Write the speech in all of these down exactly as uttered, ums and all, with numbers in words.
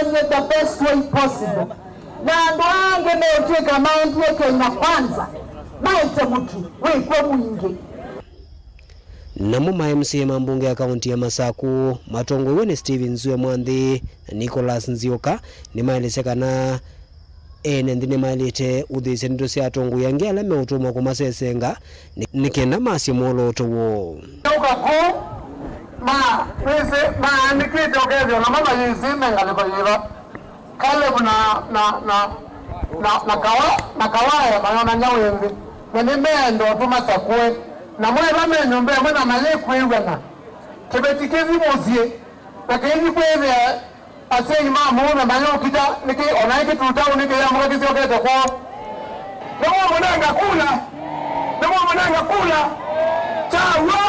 The best way possible. Na andũ angĩ meũtw'ĩka maendie Kenya Kwanza, maete mũtu wĩkw'o mwingĩ. Namo ma M C A ma mbunge ya kaunti ya Masaku matongoew'e nĩ Stephen Zue Mwanthi na Nicholas Nzioka nĩmaelesya kana ene nthĩ nĩmaĩlĩte ũthĩĩsya ndeto sya atongoi angĩ ala meũtũmwa kũmasesenga nĩ, nĩ kenda masye mwolooto woo. Ũka kũu, ma, nĩsĩ, maandĩkĩte ũkethĩa namo mayĩsĩ me ngalĩko yĩva. Caleb na, na, na, na, na Kawa-, na Kawaya mayonany'a wĩthĩ, na nĩmeenda ũtũmasakũe. Namo ĩla me nyũmba ĩmwe na mayĩkwĩw'ana, kĩveti kĩthi mũsyĩ, na kĩithi kwĩthĩa asyai ma mũũme mayũkita, nĩkĩ o naĩ kĩtutaũ nĩkĩyamũka kĩsyokete kwoo. Nĩmwamũnenga kula, nĩmwamũnenga kula. Kyaw'o,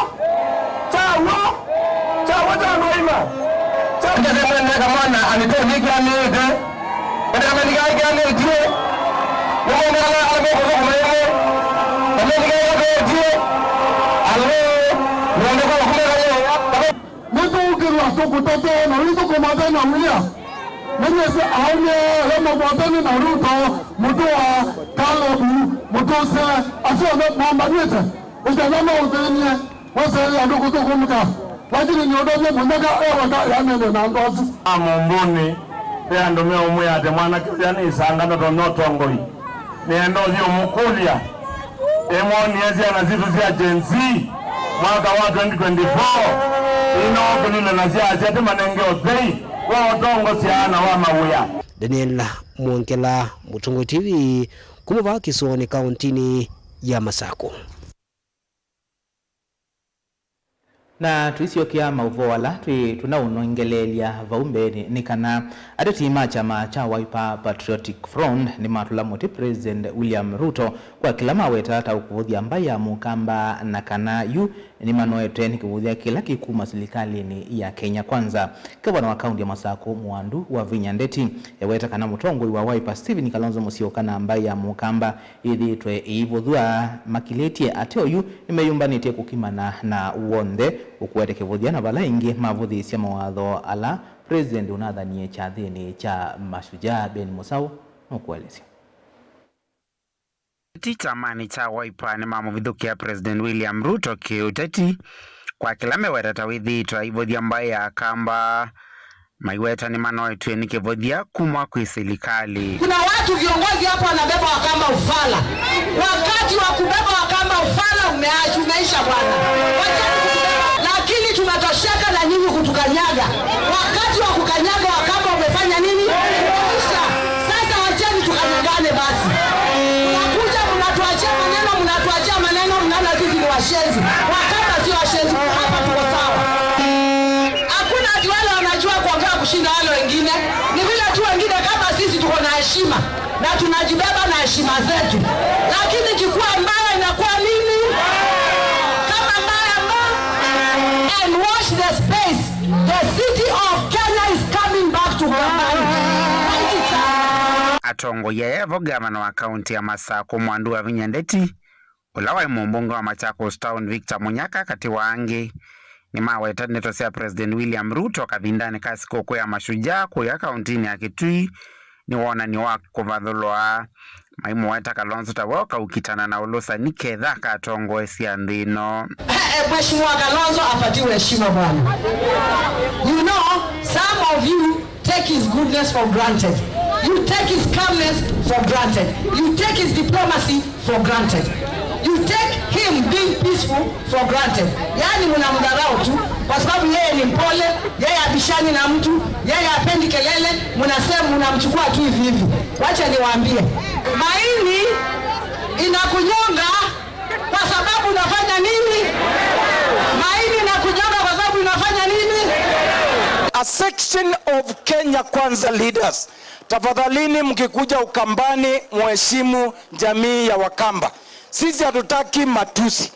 kyaw'o, kyaw'o kya maima. Ndesemwendeka mwana anitũnĩkĩanĩte. Ndakamendikanĩtye. Nĩmwendeka ala mekũthũkũma ĩmwe. Ndamendikanĩtye. Alo, nĩwendeka kumeka leo. Nĩtũũkĩlwa tũkũtatee na wĩthũkũma tena wĩa. Nĩnyĩsĩ aũme ala makwatene na Ruto, mũtũa, Caleb, mũtũse, asu onthe mambanĩte, ĩkenda maũthĩny'e, maseũvye andũ kũthũkũmĩka. Lakini nĩũndũ nĩ mũnyaka eweka yanene na andũ asu. A mũmbũnĩ, ve andũ meũmwĩa atĩ mwanake ũya nĩ ĩsanga ndotonya ũtongoi. Nĩenda ũthi ũmũkũlya, ĩmwonie syana sitũ sya Gen Z mwaka wa twenty twenty-four, inookũlile na syasya tũmanenge ũthei wa ũtongosya na wa mawĩa. Daniel Mwongela, Mũtongoi T V, kuma vaa Kĩsũanĩ, kaũntĩnĩ ya Masaku. Na tũisyokea maũvoo ala twĩ tũnaũnongeleelya vau mbeenĩ nĩ kana ateti ma kyama kya Wiper Patriotic Front nĩmatũla mũtĩ President William Ruto kwa kĩla maweta ta ũkũvũthya mbaĩ ya Mũkamba, na kana yu nĩmanoetwe nĩ kĩvũthya kĩla kĩkuma silikalĩnĩ ya Kenya Kwanza. Ngavana wa kaunti ya Masaku, Mwandu Wavinya Ndeti, eweta kana mũtongoi wa Wiper Stephen Kalonzo Musyoka na mbaĩ ya Mũkamba yĩthĩĩtwe ĩivũthw'a makilĩtye ateo yu nĩmeyũmbanĩtye kũkimana na w'onthe ũkũete kĩvũthya na vala ĩngĩ mavũthĩĩsya mawatho ala President ũnathanie kyathĩnĩ kya Mashujaa. Ben Mũsaũ nũkũelesya. Ateti kyamanĩ kya Wiper nĩmamũvithũkĩa President William Ruto kĩũteti kwa kĩla meweta ta wĩthĩĩtwe aivũthya mbaĩ ya Akamba. Maiweta nĩmanoetw'e nĩ kĩvũthya kuma kwĩ silikalĩ. Kuna watu viongozi hapo wanabeba Wakamba ufala. Wakati wa kubeba Wakamba ufala umeacha, umeisha bwana. Wacheni kutubeba. Lakini tumetosheka na nyinyi kutukanyaga. Wakati wa kukanyaga Wakamba umefanya nini? Umeisha. Sasa wacheni tukanyagane basi. Mnakuja mnatuachia maneno, mnatuachia maneno, mnaona sisi ni washenzi. Wakamba sio washenzi, hapa tuko sawa. Hakuna ati wale wanajua kuongea kushinda wale wengine. Ni vile tu wengine kama sisi tuko na heshima na tunajibeba na heshima zetu. Lakini kikuwa mbaya inakuwa nini? Kama mbaya mbaya. And watch the space. The city of Kenya is coming back to Ukambani. Write it down. Atongoi aya vo gavana wa kaunti ya Masaku, Mwandu Wavinya Ndeti, ũla waĩ mũmbunge wa Machakos Town, Victor Munyaka, katĩ wa angĩ, nĩmaweta ndeto sya President William Ruto kavindanĩ ka sikũkũ ya Mashujaa kũya kauntinĩ ya Kitui nĩ wonany'o wa kũvathũlwa. Maimũweta Kalonzo ta we ũkaukitana na ũlũsani ketha akatongoesya nthĩ ĩno. Eh, eh, Mheshimiwa Kalonzo apatiwe heshima bwana. You know, some of you take his goodness for granted. You take his calmness for granted. You take his diplomacy for granted. You take him being peaceful for granted. Yaani mnamdharau tu kwa sababu yeye ni mpole, yeye habishani na mtu, yeye hapendi kelele, mnasema mnamchukua tu hivi hivi. Wacha niwaambie, maini inakunyonga kwa sababu unafanya nini? Maini inakunyonga kwa sababu unafanya nini? A section of Kenya Kwanza leaders, tafadhalini, mkikuja Ukambani, muheshimu jamii ya Wakamba. Sisi hatutaki matusi.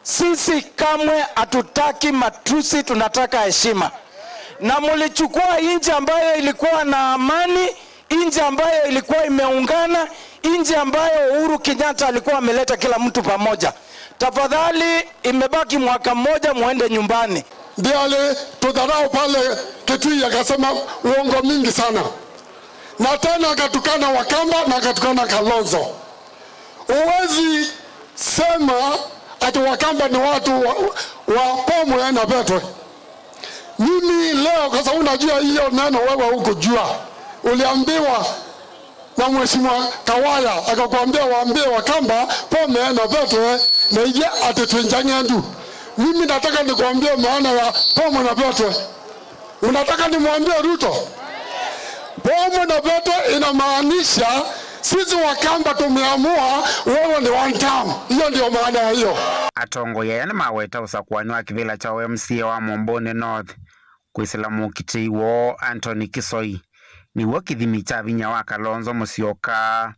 Sisi kamwe hatutaki matusi, tunataka heshima. Na mulichukua nchi ambayo ilikuwa na amani, nchi ambayo ilikuwa imeungana, nchi ambayo Uhuru Kenyatta alikuwa ameleta kila mtu pamoja. Tafadhali, imebaki mwaka mmoja, muende nyumbani. Ndiali tudharau pale Kitui akasema uongo mingi sana. Na tena akatukana Wakamba na akatukana Kalonzo. Huwezi sema ati Wakamba ni watu wa, wa Pomwe na Petwe. Mimi leo, kwa sababu najua hiyo neno wewe hukujua, uliambiwa na Mheshimiwa Kawaya akakwambia waambie Wakamba Pomwe na Petwe na ije ati twĩ Njang'endu. Mimi nataka nikuambie maana ya Pomwe na Petwe. Unataka nimwambie Ruto? Pomwe na Petwe inamaanisha sisi Wakamba tumeamua wewe ni one term. Hiyo ndio maana ya hiyo. Atongoi aya nĩmaweta ũsakũani wa kĩvĩla kya M C A wa Mũmbũnĩ North kwĩsĩla mũkitĩi woo Anthony Kisoi nĩw'o kĩthimi kya vinya wa Kalonzo Musyoka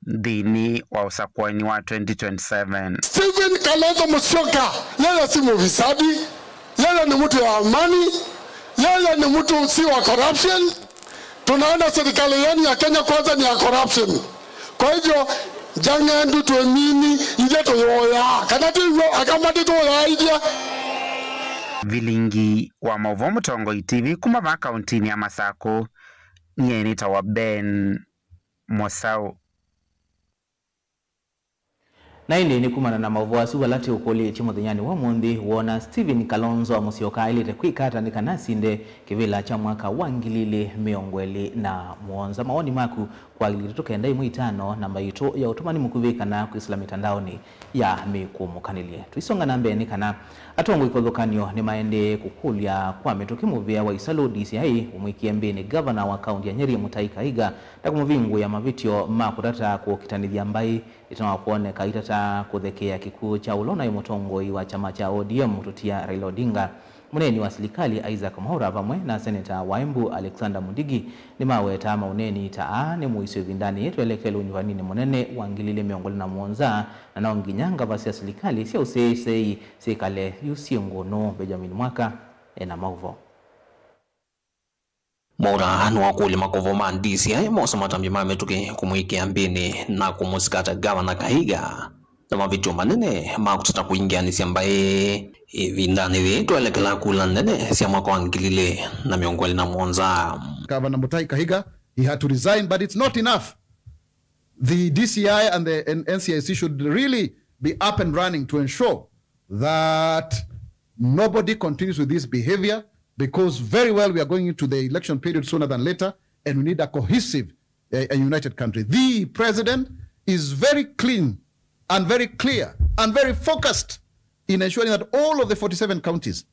nthĩnĩ wa ũsakũani wa twenty twenty-seven. Stephen Kalonzo Musyoka, yeye si mufisadi, yeye ni mtu ya amani, yeye ni mtu si wa corruption. Tunaona serikali yenu ya Kenya Kwanza ni ya corruption. Kwa hivyo, Njang'endu twĩmini, ithe tũyũyaa. Kana ti w'o, Akamba tũyũyaa ithe. Vilingi wa maũvoo Mũtongoi T V kuma vaa kauntinĩ ya Masakũ, nyie nĩtawa Ben Mosau. Na ĩndĩ nĩ kumana na maũvoo asu ala tũũkũlĩtye mũthenyanĩ wa ũmũnthĩ, woona Stephen Kalonzo Musyoka aĩlĩte kwĩka ata nĩ kana asinde kĩvĩla kya mwaka wa ngili ilĩ mĩongo ĩlĩ na mũonza? Mawoni maku kwa ilĩ itatũ kenda ĩmwe itano, namba yitũ ya ũtũmani mũkuvĩ, kana kwĩsĩla mĩtandaonĩ ya mĩkũmũkanĩlye. Tũisonga na mbee nĩ kana atongoi kĩvathũkany'o nĩmaendee kũkũlya kwa mĩtũkĩ mũvĩa wa Isalu D C I ũmwĩkĩe mbĩnĩ ngavana wa kaunti ya Nyeri Mutahi Kahiga na kũmũvingũĩa mavĩtyo ma kũtata kũkitanĩthya mbaĩ ĩtina wa kwoneka aitata kũthekeea kĩkw'ũ kya ũla ũnaĩ mũtongoi wa kyama kya O D M Mũtũtia Raila Odinga. Mũneeni wa silikalĩ Isaac Mwaura vamwe na seneta wa Embu Alexander Mudigi nĩmawetaa maũneeni ta aa nĩ mũisyo ĩvindanĩ yĩĩ twelekele ũnyuvaninĩ mũnene wa ngili ilĩ mĩongo ĩlĩ na mũonza, na no nginya ngava sya silikalĩ sya ũseĩseĩ syĩkale yu syĩ ngũnũ. Benjamin Mwaka ena maũvoo. Mwaura nĩwakũlya makovo ma D C I mose matambya ma mĩtũkĩ kũmwĩkĩa mbĩnĩ na kũmũsika ta Gavana Kahiga na mavĩtyo manene ma kũtata kũingĩanĩsya mbaĩ ĩvindanĩ yĩĩ twelekela kula nene sya mwaka wa ngili ilĩ na mĩongo ĩlĩ na mũonza. Governor Mutahi Kahiga, he had to resign, but it's not enough. The D C I and the N-, N C I C should really be up and running to ensure that nobody continues with this behavior, because very well we are going into the election period sooner than later, and we need a cohesive, uh, and united country. The president is very clean and very clear and very focused in ensuring that all of the forty-seven counties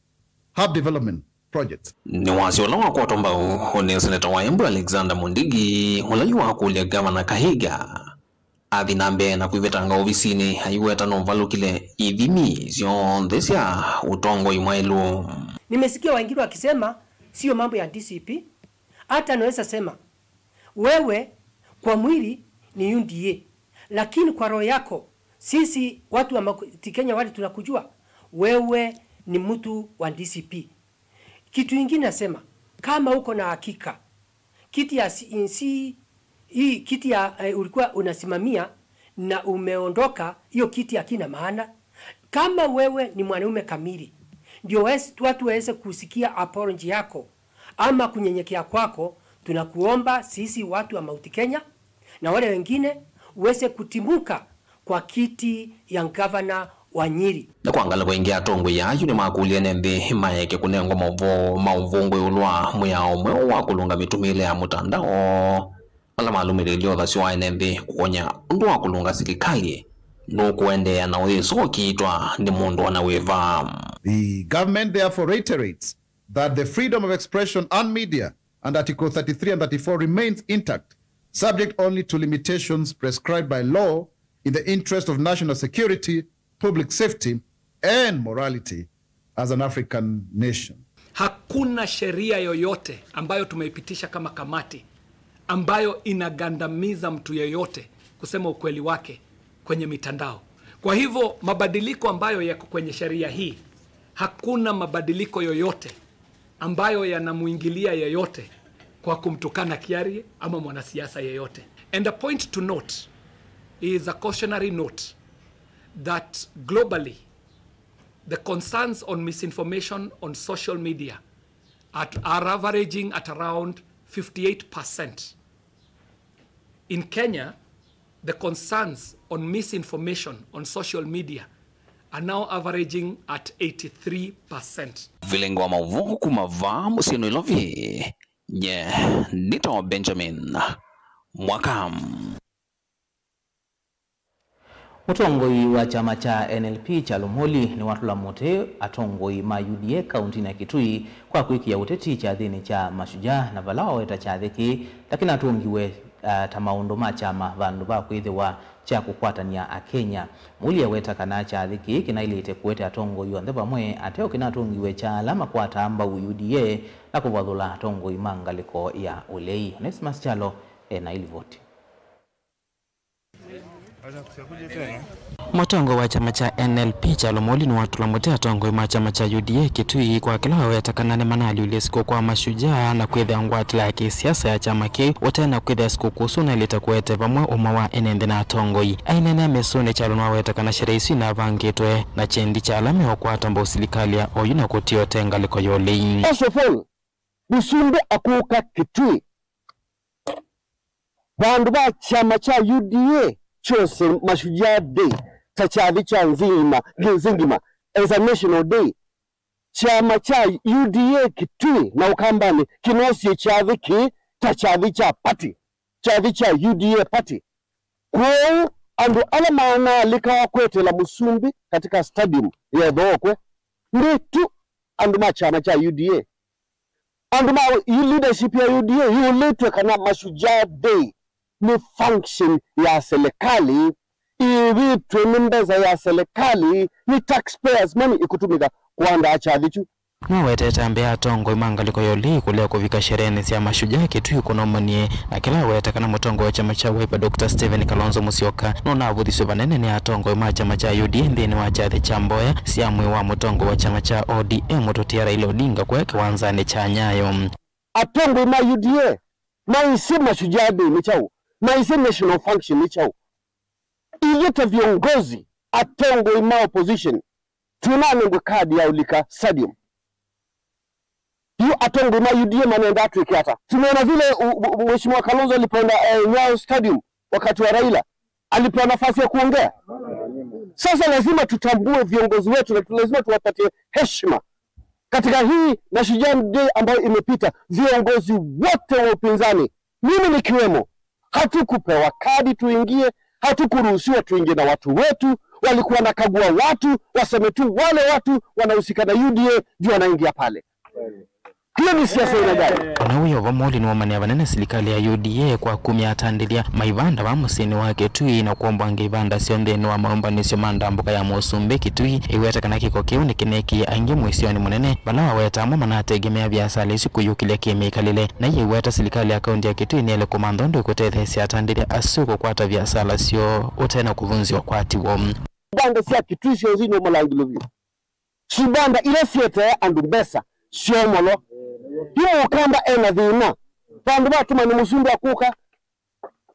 have development projects. Nĩ wasya ũla wakwatwa mbau nĩ seneta wa Embu Alexander Mundigi, ũla yu wakũlya Gavana Kahiga athi na mbee na kwĩvetanga ovisinĩ aiweta nũvalũkile ithimi syonthe sya ũtongoi mwaĩlu. Nimesikia Waiguru akisema sio mambo ya D C P, hata anaweza sema wewe kwa mwili ni U D A, lakini kwa roho yako sisi watu wa Mount Kenya wale tunakujua wewe ni mtu wa D C P. Kitu ingine nasema, kama uko na hakika kiti ya C N C, hii kiti ya, eh, ulikuwa unasimamia na umeondoka, hiyo kiti hakina maana. Kama wewe ni mwanaume kamili, ndio wes-, watu waweze kusikia apology yako ama kunyenyekea kwako, tunakuomba sisi watu wa Mount Kenya na wale wengine uweze kutimuka kwa kiti ya gavana wa Nyeri. Na kwa ngalĩko ĩngĩ, atongoi ayu nĩmakũlya ene nthĩ maeke kũnengwa maũvoo ma ũvũngũ ĩũlũ wa mwĩao mweũ wa kũlũnga mĩtũmĩĩle ya mũtandao, ala malũmĩlĩĩlye ũthasyo wa ene nthĩ kũkony'a ũndũ wa kũlũnga silikalĩ nũkũendeea na ũyĩsokitwa nĩ mũndũ o na wĩva. The government therefore reiterates that the freedom of expression and media and Article thirty-three and thirty-four remains intact, subject only to limitations prescribed by law in the interest of national security, public safety, and morality as an African nation. Hakuna sheria yoyote ambayo tumeipitisha kama kamati ambayo inagandamiza mtu yeyote kusema ukweli wake kwenye mitandao. Kwa hivyo, mabadiliko ambayo yako kwenye sheria hii, hakuna mabadiliko yoyote ambayo yanamuingilia yeyote kwa kumtukana Kiarie ama mwanasiasa yeyote. And a point to note is a cautionary note that globally The concerns on misinformation on social media at, are averaging at around fifty-eight percent. In Kenya, the concerns on misinformation on social media are now averaging at eighty-three percent. Vilingi wa mauvoo kuma vaa mũsyĩ Nairobi, nye nĩtawa Benjamin Mwaka. Mũtongoi wa kyama kya N L P Kyalo Moli nĩwatũla mũtĩ atongoi ma U D A kauntinĩ ya Kitui kwa kwĩkĩa ũteti kyathĩnĩ kya Mashujaa, na vala waweta kyathĩ kĩĩ ta kĩnatũngiwe, ah, ta maũndũ ma kyama vandũ va kwĩthĩwa kya kũkwatany'a Akenya. Moli aweta kana kyathĩ kĩĩ kĩnaĩlĩte kũete atongoi onthe vamwe ateo kĩnatũngiwe kya ala makwataa mbau U D A na kũvathũla atongoi ma ngalĩko ya ũlei. Onesmus Kyalo ena ilivoti. Mũtongoi wa kyama kya N L P Kyalo Moli nĩwatũla mũtĩ atongoi ma kyama kya U D A Kitui kwa kĩla waweta kana nĩmanaalyũlya sikũkũ wa Mashujaa na kwĩthĩa ngwatĩla ya kĩsiasa ya kyama kĩu ũte na kwĩthĩa sikũkũ ũsu ũnaĩlĩte kũete vamwe ũmwe wa ene nthĩ na atongoi. Aineenea mĩsũnĩ, Kyalo nĩwaweta kana sherehe isu inavangĩtwe na kyendi kya ala meũkwata mbau silikalĩ ya oyu na kũtia ũtee ngalĩko ya ũlei. First of all, Mũsumbĩ akũka Kitui, vandũ va kyama kya U D A kyose Mashujaa Day ta kyathĩ kya nzingima, nzingima, as a national day. Kyama kya U D A Kitui na Ũkambanĩ kĩnosie kyathĩ kĩĩ ta kyathĩ kya party, kyathĩ kya U D A party. Kwoou andũ ala manaalĩkawa kwetela Mũsumbĩ katika stadium ya Ĩthookwe nĩ tu andũ ma kyama kya U D A. Andũ ma leadership ya U D A yũlĩtw'e kana Mashujaa Day nĩ function ya serikali, ĩĩvĩtw'e nĩ mbesa ya serikali, nĩ taxpayers money ĩkũtũmĩka kũandaa kyathĩ kyu. Nĩwawetete ambĩa atongoi ma ngalĩko ya ũlei kũlea kũvika sherehenĩ sya Mashujaa Kitui kũnomanie, na kĩla aweta kana mũtongoi wa kyama kya Wiper Doctor Stephen Kalonzo Musyoka nũnavũthisw'e vanene nĩ atongoi ma kyama kya U D A nthĩnĩ wa kyathĩ kya mboya sya mwĩĩ wa mũtongoi wa kyama kya O D M mũtũtia Raila Odinga kũya kĩwanzanĩ kya Nyayo. Atongoi ma U D A maisye Mashujaa Day nĩ kyaũ? Maisye national function nĩ kyaũ? Ithyĩ ta viongozi, atongoi ma opposition, tũnanengwe kadi ya ũlika stadium. Yu atongoi ma U D A manenda twĩke ata? Tumeona vile u- u- Mheshimiwa Kalonzo alipoenda eh, Nyayo Stadium wakati wa Raila, alipewa nafasi ya kuongea. Sasa lazima tutambue viongozi wetu na lazima tuwapatie heshima. Katika hii Mashujaa Day ambayo imepita, viongozi wote wa upinzani, mimi nikiwemo, hatukupewa kadi tuingie, hatukuruhusiwa tuingie na watu wetu. Walikuwa wanakagua watu waseme tu wale watu wanahusika na U D A ndio wanaingia pale. Hiyo ni siasa aina gani? Ona wĩ o vo, Moli nĩwaumanĩa vanene silikalĩ ya U D A kwa kumya atandĩthya ma ivanda va mũsyĩnĩ wa Kitui na kwombwanga ivanda syoo nthĩnĩ wa maũmbanĩsyo ma ndambũka ya Mũsumbĩ Kitui. Aiweta kana kĩko kĩu nĩkĩneekie aingĩ mũisyonĩ mũnene, vala waweta amwe manategemea viasala isu kũiyũkĩlya kĩmĩkalĩle. Na aiweta silikalĩ ya kaunti ya Kitui nĩyaĩle kũmantha ũndũ ĩkũtetheesya atandĩthya asu kũkwata viasala syoo ũte na kũvunzya ũkwati woo. Ivanda sya Kitui syonthe nĩ malangĩlo vyũ. Sibanda ila sietee andũ mbesa syoo mũno. Yu Mũkamba ena thĩna. Vandũ vatũma nĩ Mũsumbĩ akũka,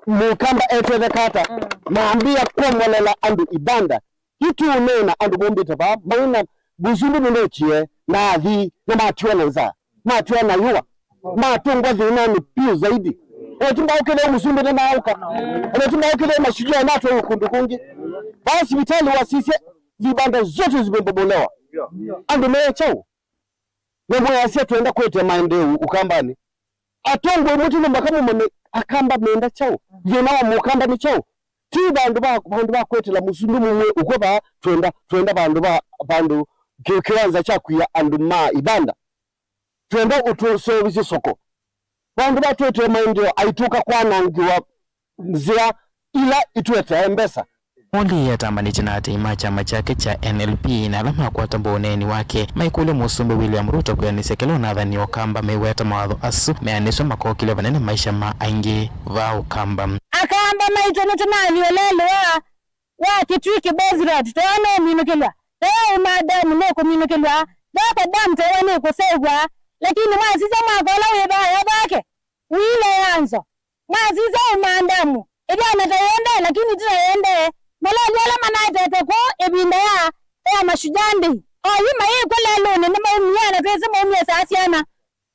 Mũkamba etetheka ata? Mambĩĩa kwomolela andũ ibanda. Yu tũũneena andũ maumbĩte vaa, maina Mũsumbĩ nĩndokie, na athi, na matiwa na nzaa, matiwa na yũa, matũngwa thĩnanĩ piũ zaidi. Ona ti mbaũkĩthĩa Mũsumbĩ nĩmaũka. Ona ti mbaũkĩthĩa Mashujaa natwaĩwe kũndũ kũngĩ. Vaa sivitali wasisye, vibanda zote zimebomolewa. Andũ me kyaũ? Na mwĩasya twenda kwĩtĩa maendeeo Ũkambanĩ. Atongoi mũtino maka mũmane Akamba menda kyaũ? Thĩna wa Mũkamba nĩ kyaũ? Ti vandũ va, vandũ va kwetela Mũsumbĩ mũmwe ũkw'a vaa, twenda, twenda vandũ va, vandũ kĩ- kĩwanza kya kwia andũ ma ibanda. Twenda ũtũseũvĩsye soko. Vandũ va twetee maendeeo aitũka kwanangĩwa nzĩa ila itũetee mbesa. Moli atambanĩtye na aatĩĩi ma kyama kyake kya N L P na ala makwata mbau ũneeni wake maikũlya Mũsumbĩ William Ruto kwĩanĩsya kĩla ũnathani Ũkamba meweta mawatho asu meanĩswe makokĩlya vanene maisha ma aingĩ vaa Ũkamba. Akamba maitũ nĩtũnaalyũlelwa wa Kitui Kibwezi Road, tewa nũũminũkĩlw'a, tewa Uma Dam nũkũminũkĩlw'a, Thoko Dam tewa nĩkũsevw'a, lakini mwasisya mwako ũla wĩ vaa ya vake, wĩile ya nzo. Mwasisya Uma Dam, ĩvyana ta yĩendee, lakini ti ta yĩendee. Maloli ala manaetete kũũ ĩvinda ya, ya Mashujaa Day, Oyu mayĩkw'a lelũnĩ nĩmaumie, na twĩsĩ maumie saa syana.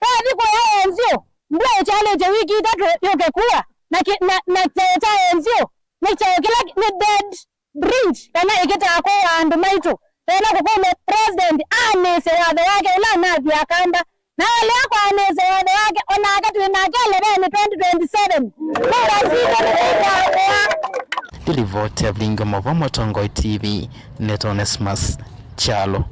Twathi kũya enzio, mbua ĩkyalĩtye wiki itatũ yũke kua, na, ki- na, na kyaũ kya enzio nĩ kyaũ kĩla nĩ dead bridge, kana ĩkĩtaa kũaa andũ maitũ. Twenda kũkũlya President aanĩsye watho wake ũla anathi akamba, na alea kwanĩsya watho wake, o nake twĩ nake elevenĩ twenty twenty-seven. Kura sitũ nĩsyĩkaa kũaa. Nĩ livoti ya Vilingi wa Mauvoo Mũtongoi T V, nĩtawa Onesmus Kyalo.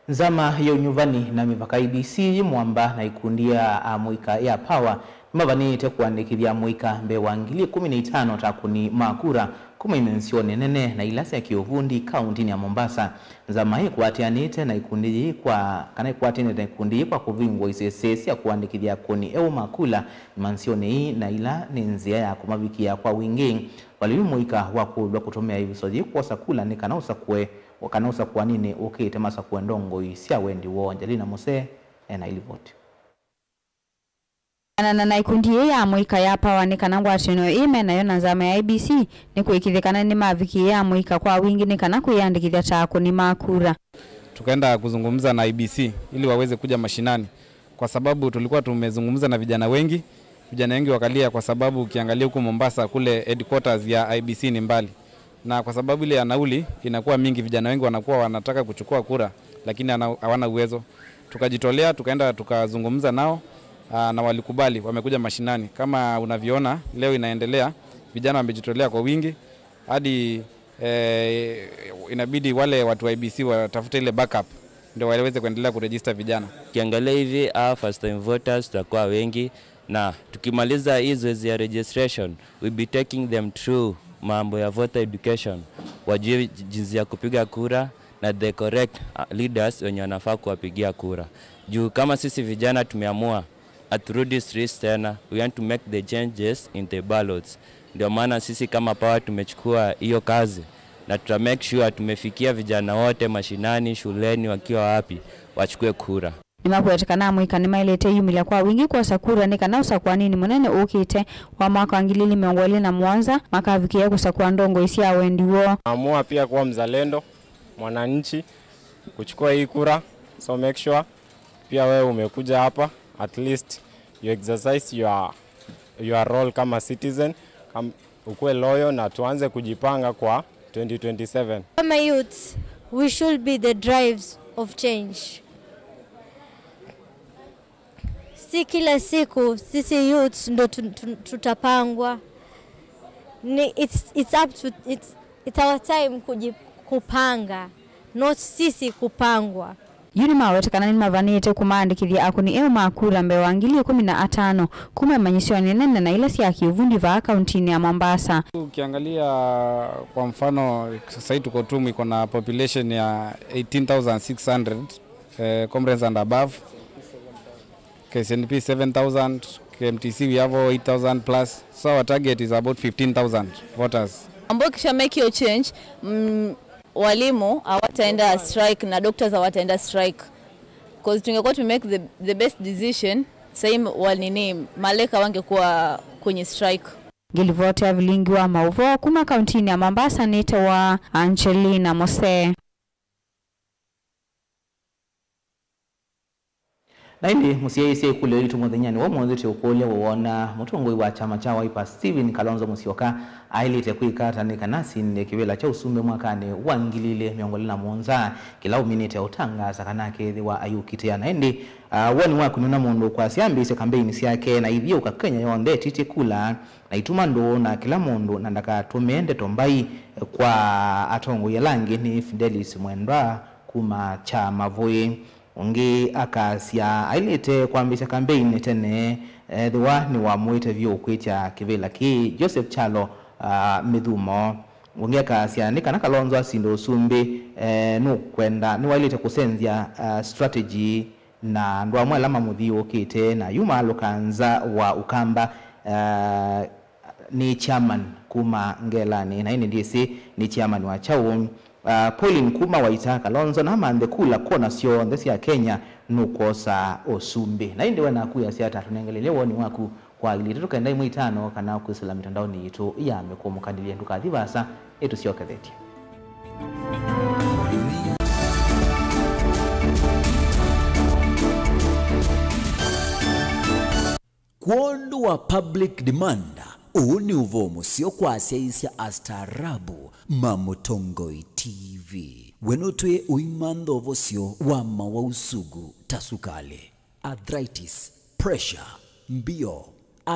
Nzama ya Ũnyuvani na Mĩvaka, I E B C, yĩ mũamba na ikundi ya amũika ya Power nĩmavanĩĩte kũandĩkĩthya amũika mbee wa ngili ĩkũmi na itano ta akũni ma kura kuma imensionĩ nene na ila sya kĩũvundi kauntinĩ ya Mombasa. Nzama ĩĩ ĩkwatĩanĩte na ikundi yĩĩ kwa, kana ĩkwatĩanĩte na ikundi yĩĩ kwa kũvingũa isese sya kũandĩkĩthya akũni eũ ma kula imensionĩ ii, na ila nĩ nzĩa ya kũmavikĩa kwa wingĩ. Valili mũika wa kũlw'a kũtũmĩa ĩvuso yĩĩ kwosa kula nĩ kana ũsakũe, kana ũsakũaninĩ ũkĩte masakũe ndongoi sya wendi woo. Angelina Muse ena ilivoti. Kũanana na ikundi yĩĩ ya amũika ya Power nĩ kana ngwatanĩo ĩĩ me nayo na nzama ya I E B C nĩ kũĩkĩĩthya kana nĩmavikĩĩa amũika kwa wingĩ nĩ kana kwĩyandĩkĩthya ta akũni ma kura. Tukaenda kuzungumza na I E B C ili waweze kuja mashinani, kwa sababu tulikuwa tumezungumza na vijana wengi. Vijana wengi wakalia, kwa sababu ukiangalia huku Mombasa, kule headquarters ya I E B C ni mbali, na kwa sababu ile ya nauli inakuwa mingi, vijana wengi wanakuwa wanataka kuchukua kura, lakini hana- hawana uwezo. Tukajitolea, tukaenda tukazungumza nao, aa, na walikubali, wamekuja mashinani. Kama unavyoona, leo inaendelea, vijana wamejitolea kwa wingi hadi, eh, inabidi wale watu wa I E B C watafute ile backup ndio waweze kuendelea kuregister vijana. Ukiangalia hivi, hawa first time voters tutakuwa wengi, na tukimaliza hii zoezi ya registration, we'll be taking them through mambo ya voter education, wajue jinsi ya kupiga kura na the correct, uh, leaders wenye wanafaa kuwapigia kura. Juu kama sisi vijana tumeamua haturudi streets tena. We want to make the changes in the ballots. Ndio maana sisi kama Power tumechukua hiyo kazi, na tuta make sure tumefikia vijana wote mashinani, shuleni, wakiwa wapi, wachukue kura. Nĩmakwete kana amũika nĩmaĩlĩte ĩyumĩlya kwa wingĩ kwosa kura nĩ kana ũsakũanĩnĩ mũnene ũkĩte wa mwaka wa ngili ili mĩongo ĩlĩ na mũonza makavikĩĩa kũsakũa ndongoi sya wendi woo. Amua pia kuwa mzalendo, mwananchi, kuchukua hii kura. So make sure pia wewe umekuja hapa, at least you exercise your, your role kama citizen, kam, ukuwe loyal na tuanze kujipanga kwa twenty twenty-seven. Kama youths, we should be the drives of change. Si kila siku sisi youths ndo tu- tu- tutapangwa. Ni, it's, it's up to, it's, it's our time kuji- kupanga, not sisi kupangwa. Yu nĩmaweta kana nĩmavanĩte kũmaandĩkĩthya akũni eũ ma kura mbee wa ngili ĩkũmi na atano kuma imanyĩsyonĩ nene na ila sya kĩũvundi vaa kauntinĩ ya Mombasa. Ukiangalia kwa mfano, sasa hii tuko Tumu iko na population ya eighteen thousand six hundred, eh, Comrades and above. K C N P seven thousand, K M T C we have all eight thousand plus. So our target is about fifteen thousand voters. Ambao kisha make your change, mm, walimu hawataenda strike na doctors hawataenda strike. 'Cause tungekuwa tume make the, the best decision, sahii wa nini, Maleka wangekuwa kwenye strike. Ngĩlivoti ya Vilingi wa Mauvoo kuma kauntinĩ ya Mombasa nĩtawa Angelina Mose. Na ĩndĩ mũsyaĩĩsya ĩkũlyo yitũ mũthenyanĩ wa ũmũnthĩ, tũũkũlya we woona mũtongoi wa kyama kya Wiper Stephen Kalonzo Musyoka aĩlĩte kwĩka ata nĩ kana asinde kĩvĩla kya ũsumbĩ mwakanĩ wa ngili ilĩ mĩongo ĩlĩ na mũonza, kĩla ũminĩte ũtangaasa kana akethĩwa ayũkitĩa. Na ĩndĩ, ah, woni waku nĩ ũna mũndũ ũkwasya ambĩĩsye kambeini syake na ithyũũka Kenya yonthe ĩtitye kula na ituma ndũũ na kĩla mũndũ na ndakatũmĩe ndeto mbai kwa atongoi ala angĩ nĩ Fidelis Mwendwa kuma kya Mavũĩ. Ũngĩ akasya ailĩte kwambĩĩsya kambeini tene ethĩwa nĩwamũĩte vyũ kwĩkya kĩvĩla kĩĩ. Joseph Kyalo, ah, Mĩthumo. Ũngĩ akasya nĩ kana Kalonzo asinde ũsumbĩ, eh, nũkwenda, nĩwailĩte kũsenzya, ah, strategy na andũ amwe ala mamũthiũũkĩte, na yu maalũka nza wa Ũkamba, ah, nĩ chairman kuma Ngelanĩ, na ĩndĩ ndyĩsĩ nĩ chairman wa kyaũ. Ah, Pauline kuma Waita, Kalonzo namanthe kula kona syonthe sya Kenya nũkwosa ũsumbĩ. Na ĩndĩ we naku ũyasya ata? Tũnengelelye woni waku Kwa ilĩ itatũ kenda ĩmwe itano kana kwĩsĩla mĩtandaonĩ yitũ ya mĩkũmũkanĩlye. Ndũkathi vaasa, ĩtũsyokethetye. Kwondũ wa public demand, ũũ nĩ ũvoo mũseo kwa asyaĩĩsya astaarabu ma Mũtongoi T V. We nũtwĩe ũimantha ũvosyo wa mawau sugu ta sukalĩ, arthritis, pressure, mbio,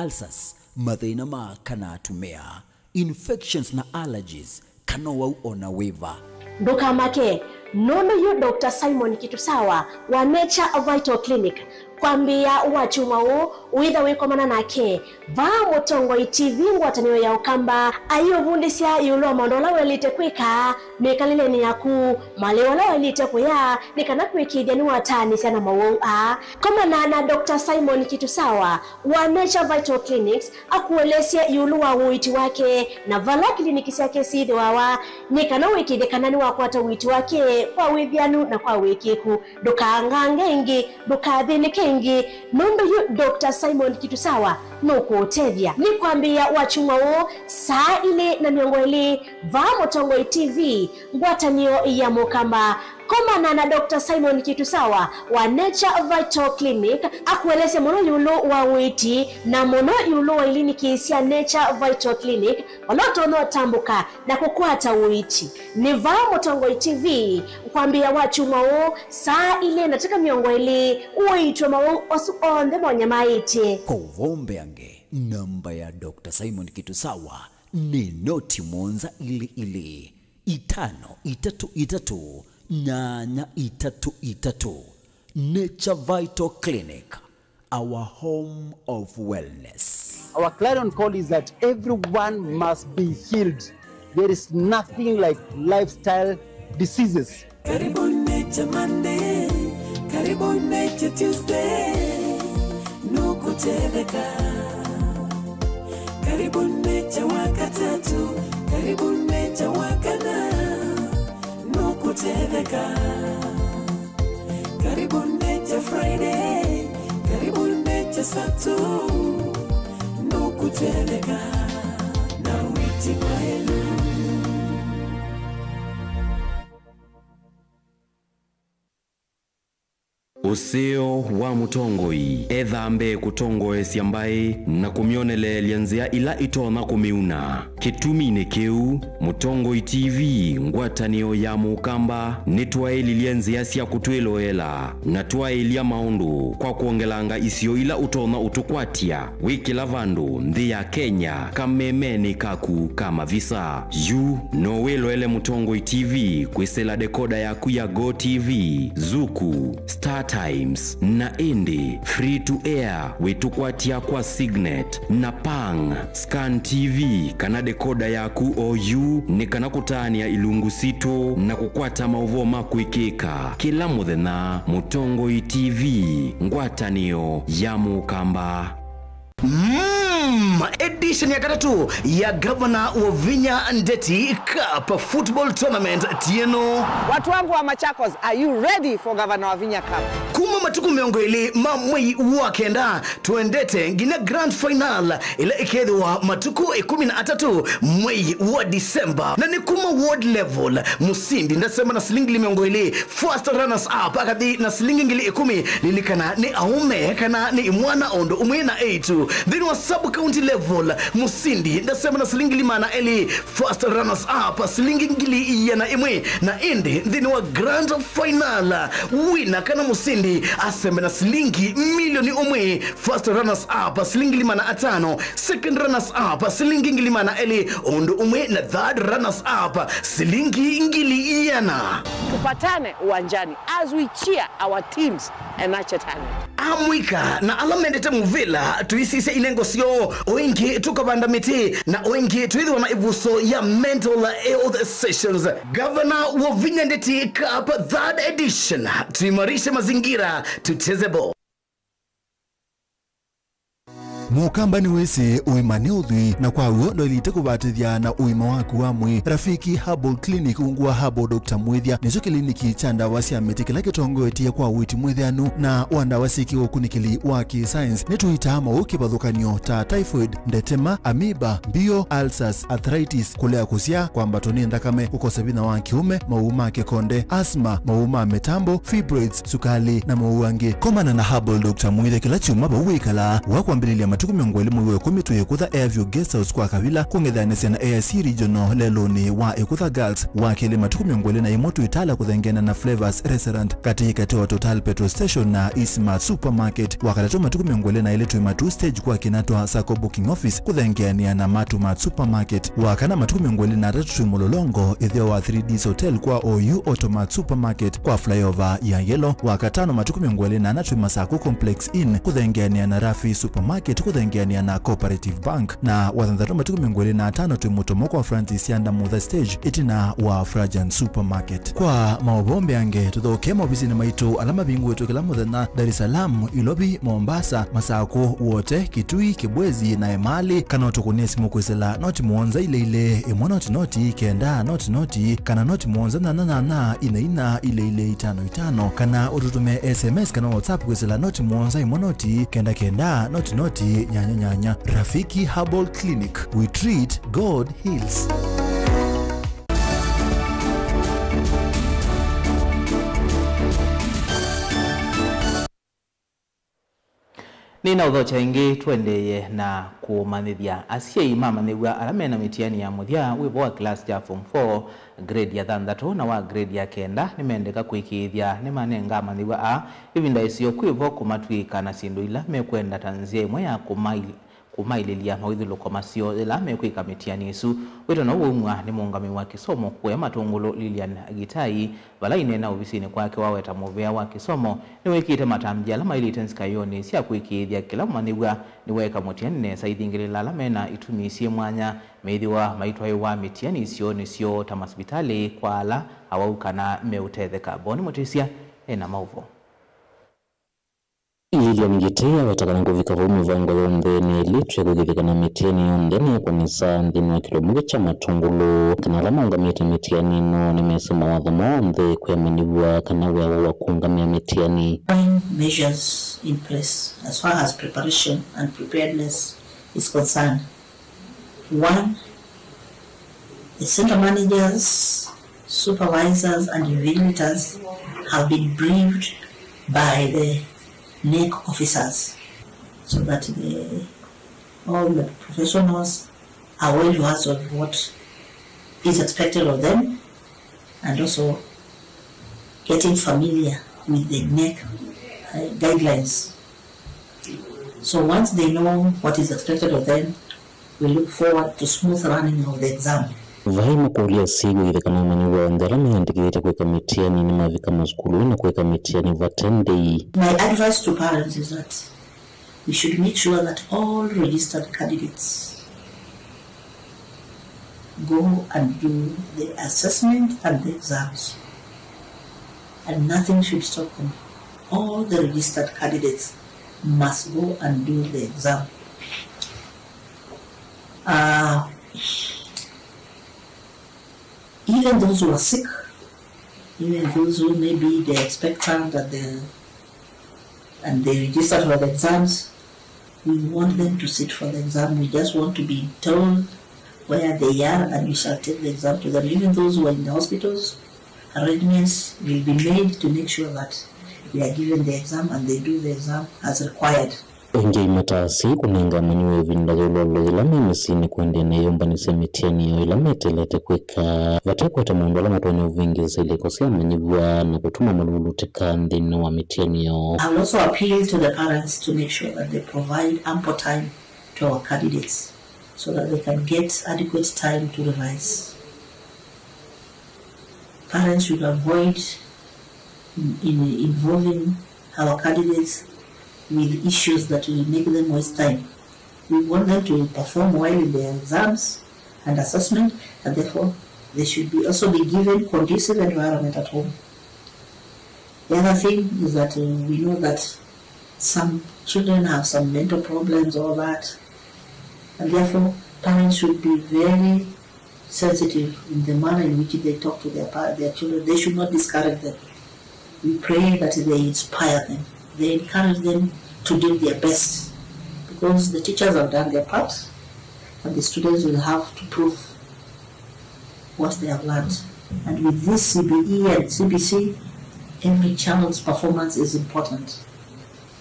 ulcers, mathĩna ma aka na atumĩa, infections na allergies, kana ũwau o na wĩva. Ndũkamake, nũndũ yu Doctor Simon Kitusawa wa Nature Vital Clinic, kwambĩĩa wakyumwa ũũ, wĩtha wĩkomana nake vaa Mũtongoi T V ngwatanĩo ya Ũkamba, aiũvundĩsya ĩũlũ wa maũndũ ala waĩlĩte kwĩka mĩkalĩlenĩ yaku, malĩu ala waĩlĩte kũya, nĩ kana kũĩkĩĩthya nĩwataanĩsya na mawau aa. Komana na Doctor Simon Kitusawa wa Nature Vital Clinics akũelesye ĩũlũ wa ũiiti wake na vala kiliniki syake syĩthĩwawa, nĩ kana ũĩkĩĩthye kana nĩwakwata ũiiti wake kwa wĩvĩanu na kwa wĩkĩĩku. Ndũkaangange ĩngĩ, ndũkathĩnĩke ĩngĩ, nũndũ yu Doctor Simon Kitusawa nũkũũtethya. Nĩ kwambĩĩa wakyumwa ũũ saa ilĩ na mĩongo ĩlĩ vaa Mũtongoi T V, ngwatanĩo ya Mũkamba. Komana na Doctor Simon Kitusawa wa Nature Vital Clinic akũelesye mũno ĩũlũ wa ũiiti na mũno ĩũlũ wa iliniki sya Nature Vital Clinic, vala ũtonya ũtambũka na kũkwata ũiiti. Nĩ vaa Mũtongoi T V kwambĩĩa wakyumwa ũũ saa ilĩ na ndakĩka mĩongo ĩlĩ, ũiitwe mawau asu onthe monyamaĩtye. Kwa ũvoo mbeange, namba ya Doctor Simon Kitusawa nĩ noti mũonza ilĩ ilĩ, itano itatũ itatũ, nyanya itatũ itatũ. Nature Vital Clinic, our home of wellness. Our clarion call is that everyone must be healed. There is nothing like lifestyle diseases. Karibu Nature Monday, karibu Nature Tuesday, nũkũtetheka. Karibu Nature Wakatatu, karibu Nature Wakana, nũkũtetheka. Karibu Nature Friday, karibu Nature Saturday, nũkũtetheka na wĩti mwaĩlu. Ũseo wa mũtongoi ethaa mbee kũtongoesya mbaĩ na kũmyoneleelya nzĩa ila itonya kũmĩuna. Kĩtuminĩ kĩu, Mũtongoi T V, ngwatanĩo ya Mũkamba, nĩtwaĩlilye nzĩa sya kũtwĩloela na twaĩlya maũndũ kwa kwongelanga isio ila ũtonya ũtũkwatya wĩ kĩla vandũ nthĩ ya Kenya kamemenĩ kaku ka mavisa. Yu no wĩloele Mũtongoi T V kwĩsĩla dekoda yaku ya Go T V, Zuku, Star Times, na ĩndĩ free to air wĩtũkwatya kwa Signet na Pang. Scan T V kana dekoda yaku oyu nĩ kana kũtaanĩa ilungu sitũ na kũkwata maũvoo ma kwĩkĩka kĩla mũthenya. Mũtongoi T V, ngwatanĩo ya Mũkamba. Mm, edition ya katatũ ya Governor Wavinya Ndeti Cup Football Tournament tieno. Watu wangu wa Machakos, are you ready for Governor Wavinya Cup? Kuma matukũ mĩongo ĩlĩ ma mwei wa kenda, twendete nginya grand final ĩla ĩkethĩwa matukũ ĩkũmi na atatũ mwei wa December. Na nĩ kuma ward level, mũsindi ndasema na silingi ngili mĩongo ĩlĩ, first runners up akathi na silingi ngili ĩkũmi. Lilikana nĩ aũme kana nĩ imwana o ũndũ ũmwe na eĩtu. Nthĩnĩ wa sub county level, mũsindi ndasema na silingi ngili maana elĩ, first runners up silingi ngili ĩana ĩmwe, na ĩndĩ nthĩnĩ wa grand final, wina kana mũsindi asembe na silingi milioni ũmwe, first runners up silingi ngili maana atano, second runners up silingi ngili maana elĩ, ũndũ ũmwe na third runners up silingi ngili ĩana. Tupatane uwanjani as we cheer our teams and nurture talent. Amũika na ala mendete mũvĩla, tũisisye inengo syoo, o ĩngĩ tũkavanda mĩtĩ, na o ĩngĩ twĩthĩwa na ĩvuso ya mental health sessions. Governor Wavinya Ndeti Cup third edition, tuimarishe mazingira, tucheze ball. Mũkamba nĩwĩsĩ ũima nĩ ũthwii, na kwa w'o ndwaĩlĩte kũvatĩthya na ũima waku wa mwĩĩ. Rafiki Herbal Clinic ungu wa Herbal Doctor Mwĩthya nĩkyo kĩliniki kya ndawa sya mĩtĩ kĩla kĩtongoetye kwa ũiiti mwĩthĩanu na wa ndawa syĩ kĩũkunĩkĩli wa kĩ-science. Nĩtũitaa maũũ kĩvathũkany'o ta typhoid, ndetema, amoeba, mbio, ulcers, arthritis, kũlea kũsyaa, kwambatwa nĩ nthakame, kũkosa vinya wa kĩũme, maũũ ma kĩkonde, asthma, maũũ ma mĩtambo, fibroids, sukali, na maũũ angĩ. Komana na Herbal Doctor Mwĩthya kĩla kyumwa vau wĩkalaa, wa kwambĩlĩlya matukũ mĩongo ĩlĩ mwei wa ĩkũmi twĩ Ĩkũtha Airview Guest House kwa Kavila, kũng'ethanĩsya na A I C Regional lelũnĩ wa Ĩkũtha Girls. Wa kelĩ matukũ mĩongo ĩlĩ na ĩmwe twĩ Tala kũthengeana na Flavors Restaurant katĩ katĩ wa Total Petrol Station na Eastmart Supermarket. Wa katatũ matukũ mĩongo ĩlĩ na ĩlĩ twĩ Matuu Stage kwa Kinatwa Sacco Booking Office kũthengeanĩa na Matu Mart Supermarket. Wa kana matukũ mĩongo ĩlĩ na atatũ twĩ Mũlolongo ĩtheo wa three Ds Hotel kwa O U Automart Supermarket kwa flyover ya Yellow. Wa katano matukũ mĩongo ĩlĩ na ana twĩ Masako Complex Inn kũthengeanĩa na Rafi Supermarket kũthengeanĩa na Cooperative Bank. Na wa thanthatũ matukũ mĩongo ĩlĩ na atano twĩ Mũtomo kwa Francis Yanda Mutha Stage ĩtina wa Frajan Supermarket. Kwa maũvoo mbeange, tũthokee maovisinĩ maitũ ala mavingũĩtwe kĩla mũthenya, Dar es Salaam, Ilovi, Mombasa, Masako, Wote, Kitui, Kibwezi na Emali, kana ũtũkũnĩe simũ kwĩsĩla noti mũonza ilĩ ilĩ, ĩmwe noti noti, kenda noti noti, kana noti mũonza nyanya nyanya, ina ina, ilĩ ilĩ, itano itano, kana ũtũtũmĩe S M S kana WhatsApp kwĩsĩla noti mũonza ĩmwe noti, kenda kenda, noti noti, nyanya nyanya. Rafiki Herbal Clinic, we treat, God heals. Nĩnaũthokya ĩngĩ, tũendeeye na kũmanyĩthya. Asyai ma amanyĩw'a ala me na mĩtiani ya mũthya wĩvo wa kĩlasi kya form four, grade ya thanthatũ na wa grade ya kenda nĩmendeka kũĩkĩĩthya nĩmanenga amanyĩw'a aa ĩvinda ĩseo kwĩvo kũmatw'ĩĩka na syĩndũ ila mekwenda ta nzĩa ĩmwe ya kũmail- kũmaĩlĩlya mawĩthyũlũko maseo yĩla mekwĩka mĩtiani ĩsu. Wĩtano ũũ waumw'a nĩ mũũngamĩi wa kĩsomo kũya Matũngũlũ, Lilian Gitai, vala aineena ovisinĩ kwake waweta mũvea wa kĩsomo, nĩwĩkĩte matambya ala maĩlĩte nzikaĩonĩ sya kũĩkĩĩthya kĩla mũmanyĩw'a nĩweeka mũtiani nesa, ithingĩlĩla ala me na itumi syĩ mwanya methĩwa maitwaĩwa mĩtiani isionĩ syoo ta masivitalĩ, kwa ala awau kana meũtetheka. Boni Mũtĩsya e na maũvoo. Lilian Gitei aweta kana kũvika vau mĩvango yonthe nĩĩlĩtw'e kũĩkĩĩthya kana mĩtiani yonthe nĩyekw'a nesa nthĩnĩ wa kĩlomũkĩ kya Matũngũlũ, kana ala maũngamĩte mĩtiani ĩno nĩmesĩ mawatho monthe kwĩ amanyĩw'a kana wĩa woo wa kũũngamĩa mĩtiani. Measures in place as far as preparation and preparedness is concerned. One, the center managers, supervisors, and invigilators have been briefed by the NEC officers so that the, all the professionals are well versed of what is expected of them and also getting familiar with the NEC, uh, guidelines. So once they know what is expected of them, we look forward to smooth running of the exam. Vai makũlya asyai kũĩkĩĩthya kana amanyĩw'a onthe ala meyandĩkĩthĩtye kwĩka mĩtiani nĩmavika masukulunĩ na kwĩka mĩtiani vate ndĩi. My advice to parents is that we should make sure that all registered candidates go and do the assessment and the exams, and nothing should stop them. All the registered candidates must go and do the exam. Uh, even those who are sick, even those who may be the expectant and the, and they registered for the exams, we want them to sit for the exam. We just want to be told where they are and we shall take the exam to them. Even those who are in the hospitals, arrangements will be made to make sure that they are given the exam and they do the exam as required. Ĩngĩ aimata asyai kũnenga amanyĩw'a ĩvinda yĩololo yĩla me mĩsyĩnĩ kũendeea na iyũmbanĩsya mĩtiani yoo ĩla meteelete kwĩka, vate kũete maũndũ ala matonya ũvĩngĩĩsya ilĩko sya amanyĩw'a na kũtuma malulutĩka nthĩnĩ wa mĩtiani yoo. I will also appeal to the parents to make sure that they provide ample time to our candidates so that they can get adequate time to revise. Parents should avoid in, in involving our candidates with issues that will make them waste time. We want them to perform well in their exams and assessment, and therefore they should be also be given conducive environment at home. The other thing is that, uh, we know that Some children have some mental problems, all that. And therefore, parents should be very sensitive in the manner in which they talk to their pa-, their children. They should not discourage them. We pray that they inspire them, they encourage them to do their best, because the teachers have done their part, and the students will have to prove what they have learned. And with this C B E and C B C, every child's performance is important,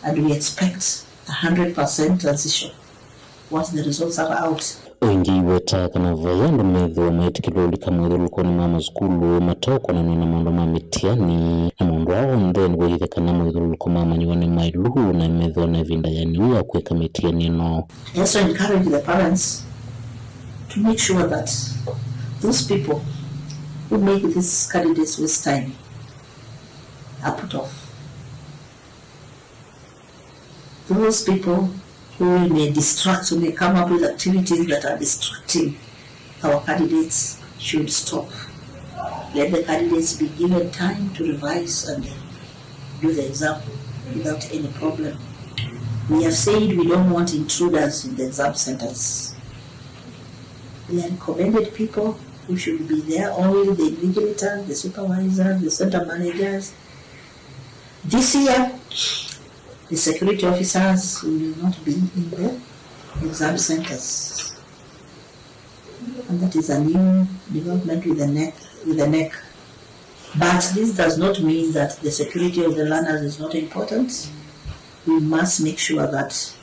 and we expect a hundred percent transition once the results are out. Ũingĩ iweta kana vai andũ methĩwa maĩtĩkĩlwa ũlika mawĩthyũlũlũkonĩ ma masukulu mateũkonanw'a na maũndũ ma mĩtiani, na maũndũ aa onthe nĩwĩthĩe kana mawĩthyũlũlũko mamanyĩwa nĩ maĩlu na methĩwa na ĩvinda yĩanĩu ya kwĩka mĩtiani ĩno. I also encourage the parents to make sure that those people who make these candidates waste time are put off. Those people who may distract, who may come up with activities that are distracting our candidates should stop. Let the candidates be given time to revise and do the exam without any problem. We have said we don't want intruders in the exam centers. They are recommended people who should be there, only the invigilators, the supervisors, the center managers. This year, the security officers will not be in the exam centers. And that is a new development with the NEC, with the NEC. But this does not mean that the security of the learners is not important. We must make sure that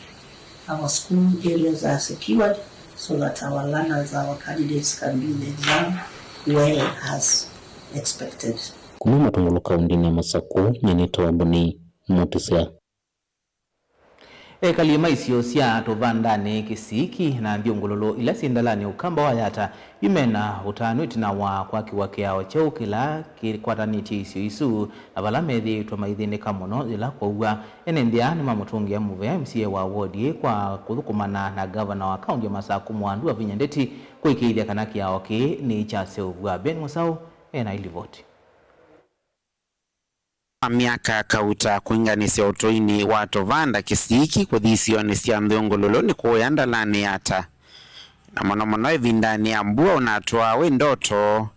our school areas are secured so that our learners, our candidates can do the exam well as expected. Kuma Matungulu kaũndĩnĩ ya Masakũ, nyie nĩtawa Boni Mutisya. Ekali ma isio sya Tũvandanĩ, Kĩsiiki na nthũngũlũlũ ila syĩ ndalanĩ ũkamba wa Yata yu mena ũtanu ĩtina wa kwakĩwa kĩao kyeũ kĩla kĩkwatanĩtye isio isu, na vala methĩĩtwe maithĩnĩka mũno yĩla kwaua. Ene nthĩ aa nĩmamũtũngĩa mũvea M C A wa ward ĩĩ kwa kũthũkũmana na ngavana wa kaũndĩ ya Masakũ Mwandũ Wavinya Ndeti kũĩkĩĩthya kana kĩao kĩĩ nĩkyaseũvw'a. Ben Mũsaũ ena ilivoti. Kwa myaka kauta kwĩnganĩsya ũtũinĩ wa Tũvanda Kĩsiiki kũthi isionĩ sya nthũngũlũlũ nĩ kũya ndalanĩ Yata, na mũno mũno ĩvindanĩ ya mbua ũnatwaa wĩ ndoto.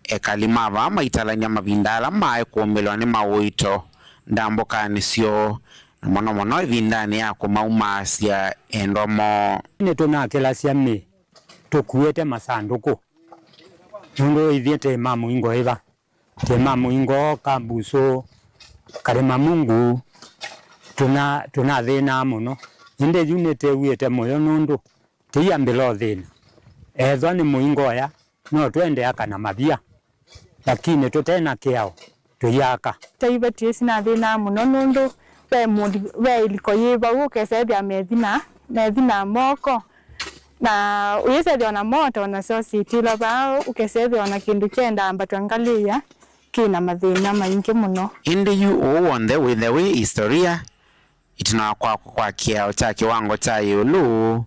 Ekali ma vaa maitalany'a mavinda ala maaĩ kũũmĩlwa nĩ maũito ndambũkanĩ syoo, na mũno mũno ĩvindanĩ ya kũmaumaasya endwa moo. Nĩtũnakĩlasya mĩĩ tũkuĩte masandũkũ, nũndũ ithyĩ tĩ ma mũingo ĩva. Tĩ ma mũingo, Kambusũ, Kalĩma Mungu, tũna-, tũnathĩnaa mũno. Ĩndĩ yu nĩtwĩw'ĩte mũyo nũndũ tĩiambĩla ũthĩna. Ethwa nĩ mũingo ũya, no twende aka na mavia, lakini tũte na kĩao, tũiaka. Taiva tiĩ sinathĩnaa mũno nũndũ ve mũli-, ve ĩliko yĩ vau, ũkesethĩa methina, methina moko. Na ũyĩsethĩa ona moto na sositila vaa, ũkesethĩa ona kĩndũ kyendaa mbatwa ngalĩĩa kĩ na mathĩna maingĩ mũno. Ĩndĩ yu ũũ w'onthe wĩthe wĩ historia, ĩtina wa kwakwa kwa kĩao kya kĩwango kya ĩũlũ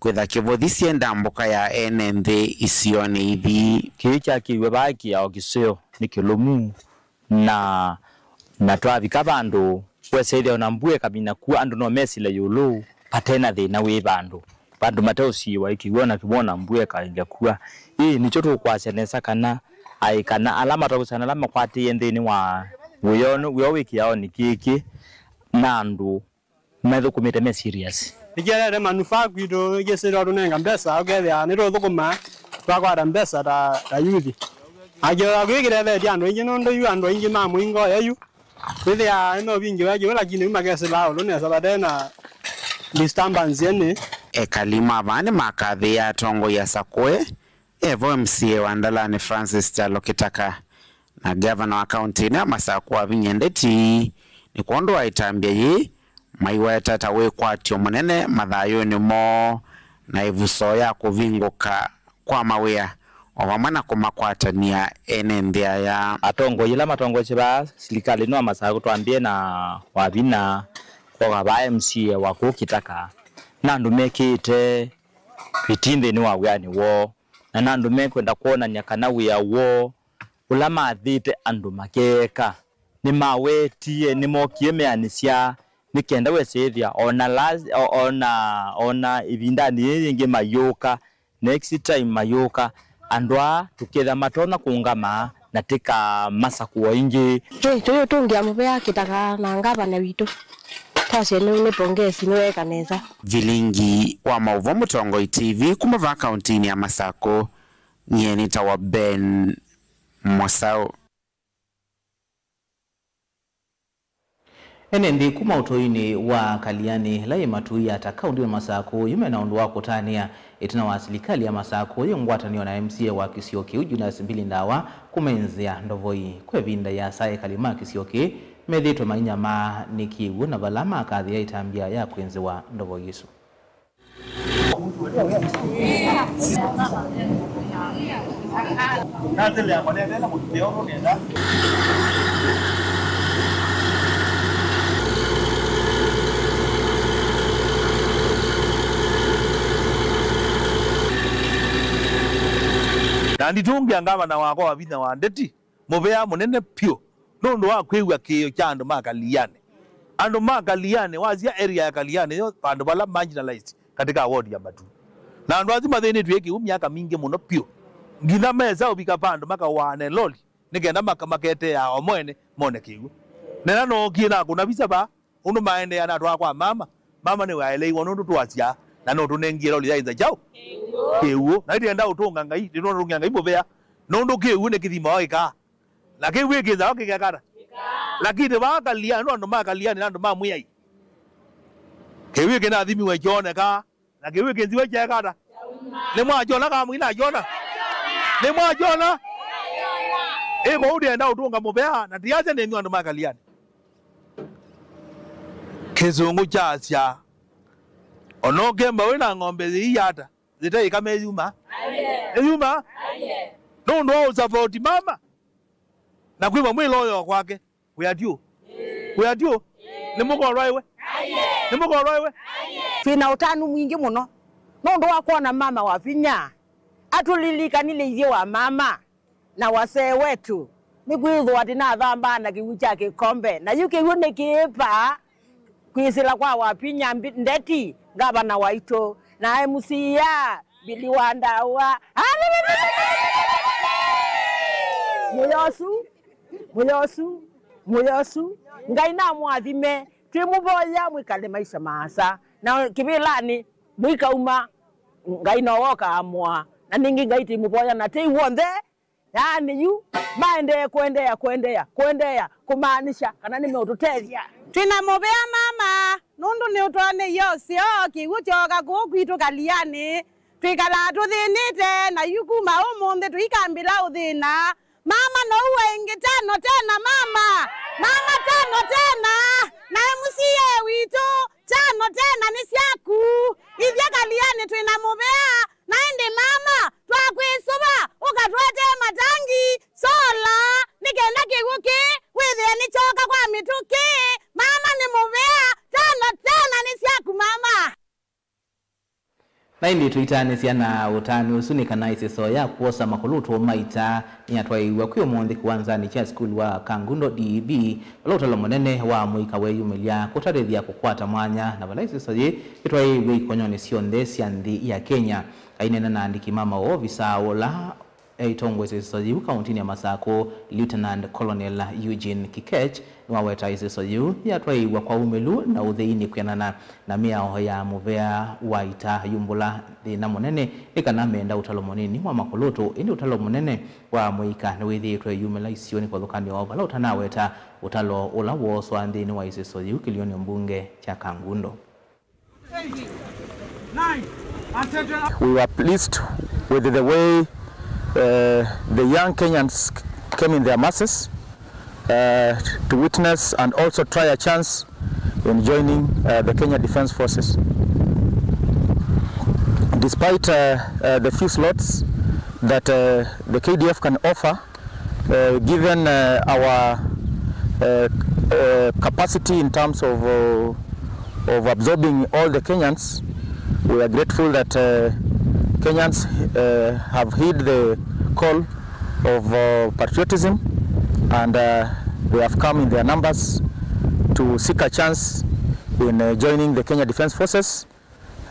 kwĩtha kĩvũthisye ndambũka ya ene nthĩ isionĩ ithi. Kĩĩ kyakĩiwe vaa kĩao kĩseo nĩ kĩlũmu, na, na twavika vandũ, wesa ĩthĩa ona mbua ĩkamina kuo, andũ no mesĩle ĩũlũ vate na thĩna wĩ vandũ, vandũ mateũsiĩwa ĩkĩw'o na kĩw'o na mbua ĩkaĩlya kua. Ĩĩ, nĩkyo tũkwasya nesa kana aĩ kana ala mataũsana ala makwatĩĩe nthĩnĩ wa wĩoo, wĩoo wĩ kĩaonĩ kĩkĩ na andũ methũkũmĩte me serious. Nĩkĩelete manufaa kwitũ, nĩkĩsĩte ũtũnenga mbesa, ũkethĩa nĩtũthũkũma, twakwata mbesa ta, ta yuthi. Na kĩola kwĩ kĩtethetye andũ aingĩ, nũndũ yu andũ aingĩ ma mũingo ũyũ yu, kwĩthĩa nĩmeũvingĩwa kĩw'ũ, lakini yu makesĩla ũlũ nesa vate na disturbance ene. Ekali ma vaa nĩmakathĩĩa atongoi asakũe, evo M C A wa Ndalani Francis Kyalo Kĩtaka, na ngavana wa kaũntĩ ĩno ya Masakũ Wavinya Ndeti, nĩ kwondũ wa ĩtambya yĩĩ maiweta ta wĩkwatyo mũnene mathayũnĩ moo na ĩvuso ya kũvingũka kwa mawĩa, o vamwe na kũmakwatany'a ene nthĩ aya. Atongoi ala matongoesye vaa silikalĩ ĩno ya Masakũ, twambĩe na Wavinya, kwoka vaa M C A wa kũu Kĩtaka, na andũ mekĩĩte bidii nthĩnĩ wa wĩanĩ woo, na nĩ andũ mekwenda kwonany'a kana wĩa woo ũla mathĩte andũ makeeka nĩmawetie, nĩmokie meanĩsya Nĩ kenda wesĩthĩa ona, ona, ona ĩvindanĩ yĩĩ yĩngĩ mayũka, next time mayũka, andũ aa tũkethĩa matonya kũũngama na tĩkamasakũa ĩngĩ. Ĩ, tũyũtũngĩa mũvea kĩtaka na ngavana witũ. Twasye nĩ, nĩ pongezi, nĩweeka nesa. Vilingi wa maũvoo Mũtongoi T V kuma vaa kauntinĩ ya Masakũ, nyie nĩtawa Ben Mosau. Ene nthĩ kuma ũtũinĩ wa Kaliani, ĩla yĩ Matui Yata, kaunti ya Masakũ, yu mena ũndũ wa kũtanĩa ĩtina wa silikalĩ ya Masakũ yĩ ngwatanĩo na M C A wa kĩsio kĩu, Julius Mbili Ndawa, kũmenzĩa ndovoi. Kwa ĩvinda yĩasa, ekali ma kĩsio kĩĩ methĩĩtwe mainyamaa nĩ kĩw'ũ na vala makathĩa ĩtambya ya kwĩnzĩwa ndovoi ĩsu. Na nditũngĩa ngavana wakwa Wavinya wa Ndeti mũvea mũnene vyũ nũndũ wa kwĩw'a kĩĩo kya andũ ma Kaliani. Andũ ma Kaliani, wasya area ya Kaliani, yo vandũ vala marginalized katika ward ya Matu. Na andũ asu mathĩnĩtw'e kĩw'ũ myaka mingĩ mũno vyũ. Nginya mesa ũvika vandũ makawaane loli, nĩ kenda maka-, maketeea o mwene mone kĩw'ũ. Nena nookie nakũna visa vaa, ũndũ maendeea natwaa kwa mama. Mama nĩwe aeleiwe nũndũ twasyaa, na nũtũnengie loli ya inza kyaũ? Kĩw'ũ. Na ĩtĩenda ũtũnga Ngai, nĩtũtũngĩa Ngai mũvea, nũndũ kĩw'ũ nĩ kĩthima wa ĩkaa. Na kĩw'ũ kĩkĩnzawa kĩkekata. Lakini vaa Kaliani, no andũ ma Kaliani na andũ ma Mwĩai. Kĩw'ũ kĩnathimiwe kyooneka, na kĩw'ũ kĩnziwe kyeekata. Nĩmwakyona kana mũinakyona? Nĩmwakyona? Ĩ, kwoou ndĩenda ũtũnga mũvea, na tiasya nĩnyu andũ ma Kaliani. Kĩsũngũ kyasya, ona ũkemba wĩ na ng'ombe yĩiata, yĩte ĩkame yuma. Yuma. Nũndũ wa ũsavoti mama. Na kwĩva mwĩloyo kwake. Wĩatyo. Wĩatyo. Nĩmũkolwa iwe. Nĩmũkolwa iwe. Twĩ na ũtanu mwingĩ mũno nũndũ wa kwona mama wa vinya atũlilikanile ithyĩ wa mama na wasee wetu. Nĩkwĩthĩwa tĩnathambaa na kĩw'ũ kya kĩkombe, na yu kĩw'ũ nĩkĩĩpa. Kwĩsĩla kwa Wavinya Mbi-, Ndeti, ngavana waitũ, na M C A Billy wa Ndawa. Mũyosu, mũyosu, mũyosu. Ngai namũathime, twĩmũvoya mwĩkale maisha maasa. Na kĩvĩlanĩ, mũikauma, Ngai nowe ũkaamũa. Na nĩngĩ Ngai twĩmũvoya na tei w'onthe. Yaani yu maendee kũendeea, kũendeea, kũendeea kũmaanisha kana nĩmeũtũtethya. Twĩ na mũvea mama, nũndũ nĩũtwoneiye ũseo kĩw'ũ kyooka kũũ kwitũ Kaliani. Twĩkalaa tũthĩnĩte, na yu kuma ũmũnthĩ tũikambĩla ũthĩna. Mama, no ũwe ĩngĩ tano tena, mama. Mama, tano tena. Na M C A witũ, tano tena nĩ syaku. Ithyĩ Kaliani twĩ na mũvea. Na ĩndĩ mama, twakwĩsũva ũkatũetee matangi, sola, nĩ kenda kĩw'ũ kĩĩ wĩthĩe nĩkyooka kwa mĩtũkĩ. Mama nĩ mũvea, tano tena nĩ syaku mama. Na ĩndĩ tũitaanĩsya na ũtanu ũsu nĩ kana ĩseso ya kwosa makulutũ ma ita nĩyatwaĩĩw'a kwĩ ũmũnthĩ kĩwanzanĩ kya sukulu wa Kangundo D E B, vala ũtalo mũnene wa mũika weeyumĩlya kũtalĩthya kũkwata mwanya na vala ĩseso yĩĩ yĩtwaĩĩw'e ikonyonĩ syonthe sya nthĩ ya Kenya. Aineena na andĩki ma maũvoo, ovisaa ũla ũtongoesye ĩseso yĩu kauntinĩ ya Masakũ, Lieutenant Colonel Eugene Kikech, nĩwaweta ĩseso yĩu yatwaĩĩw'a kwa ũmĩlu na ũtheinĩ kwĩanana na mĩao ya mũvea wa ita yumbũla thĩna mũnene nĩ kana meenda ũtalo mũnini wa makulutũ, ĩndĩ ũtalo mũnene wa mũika nĩwĩthĩĩtwe yumĩla isionĩ kĩvathũkany'o vala ũtanaweta ũtalo ũla wooswa nthĩnĩ wa ĩseso yĩu kĩlĩonĩ mbunge kya Kangundo. We were pleased with the way, uh, the young Kenyans came in their masses, uh, to witness and also try a chance in joining, uh, the Kenya Defence Forces. Despite, uh, uh, the few slots that, uh, the K D F can offer, uh, given, uh, our, uh, uh, capacity in terms of, uh, of absorbing all the Kenyans, we are grateful that, uh, Kenyans, uh, have heed the call of, uh, patriotism, and, uh, they have come in their numbers to seek a chance in uh, joining the Kenya Defence Forces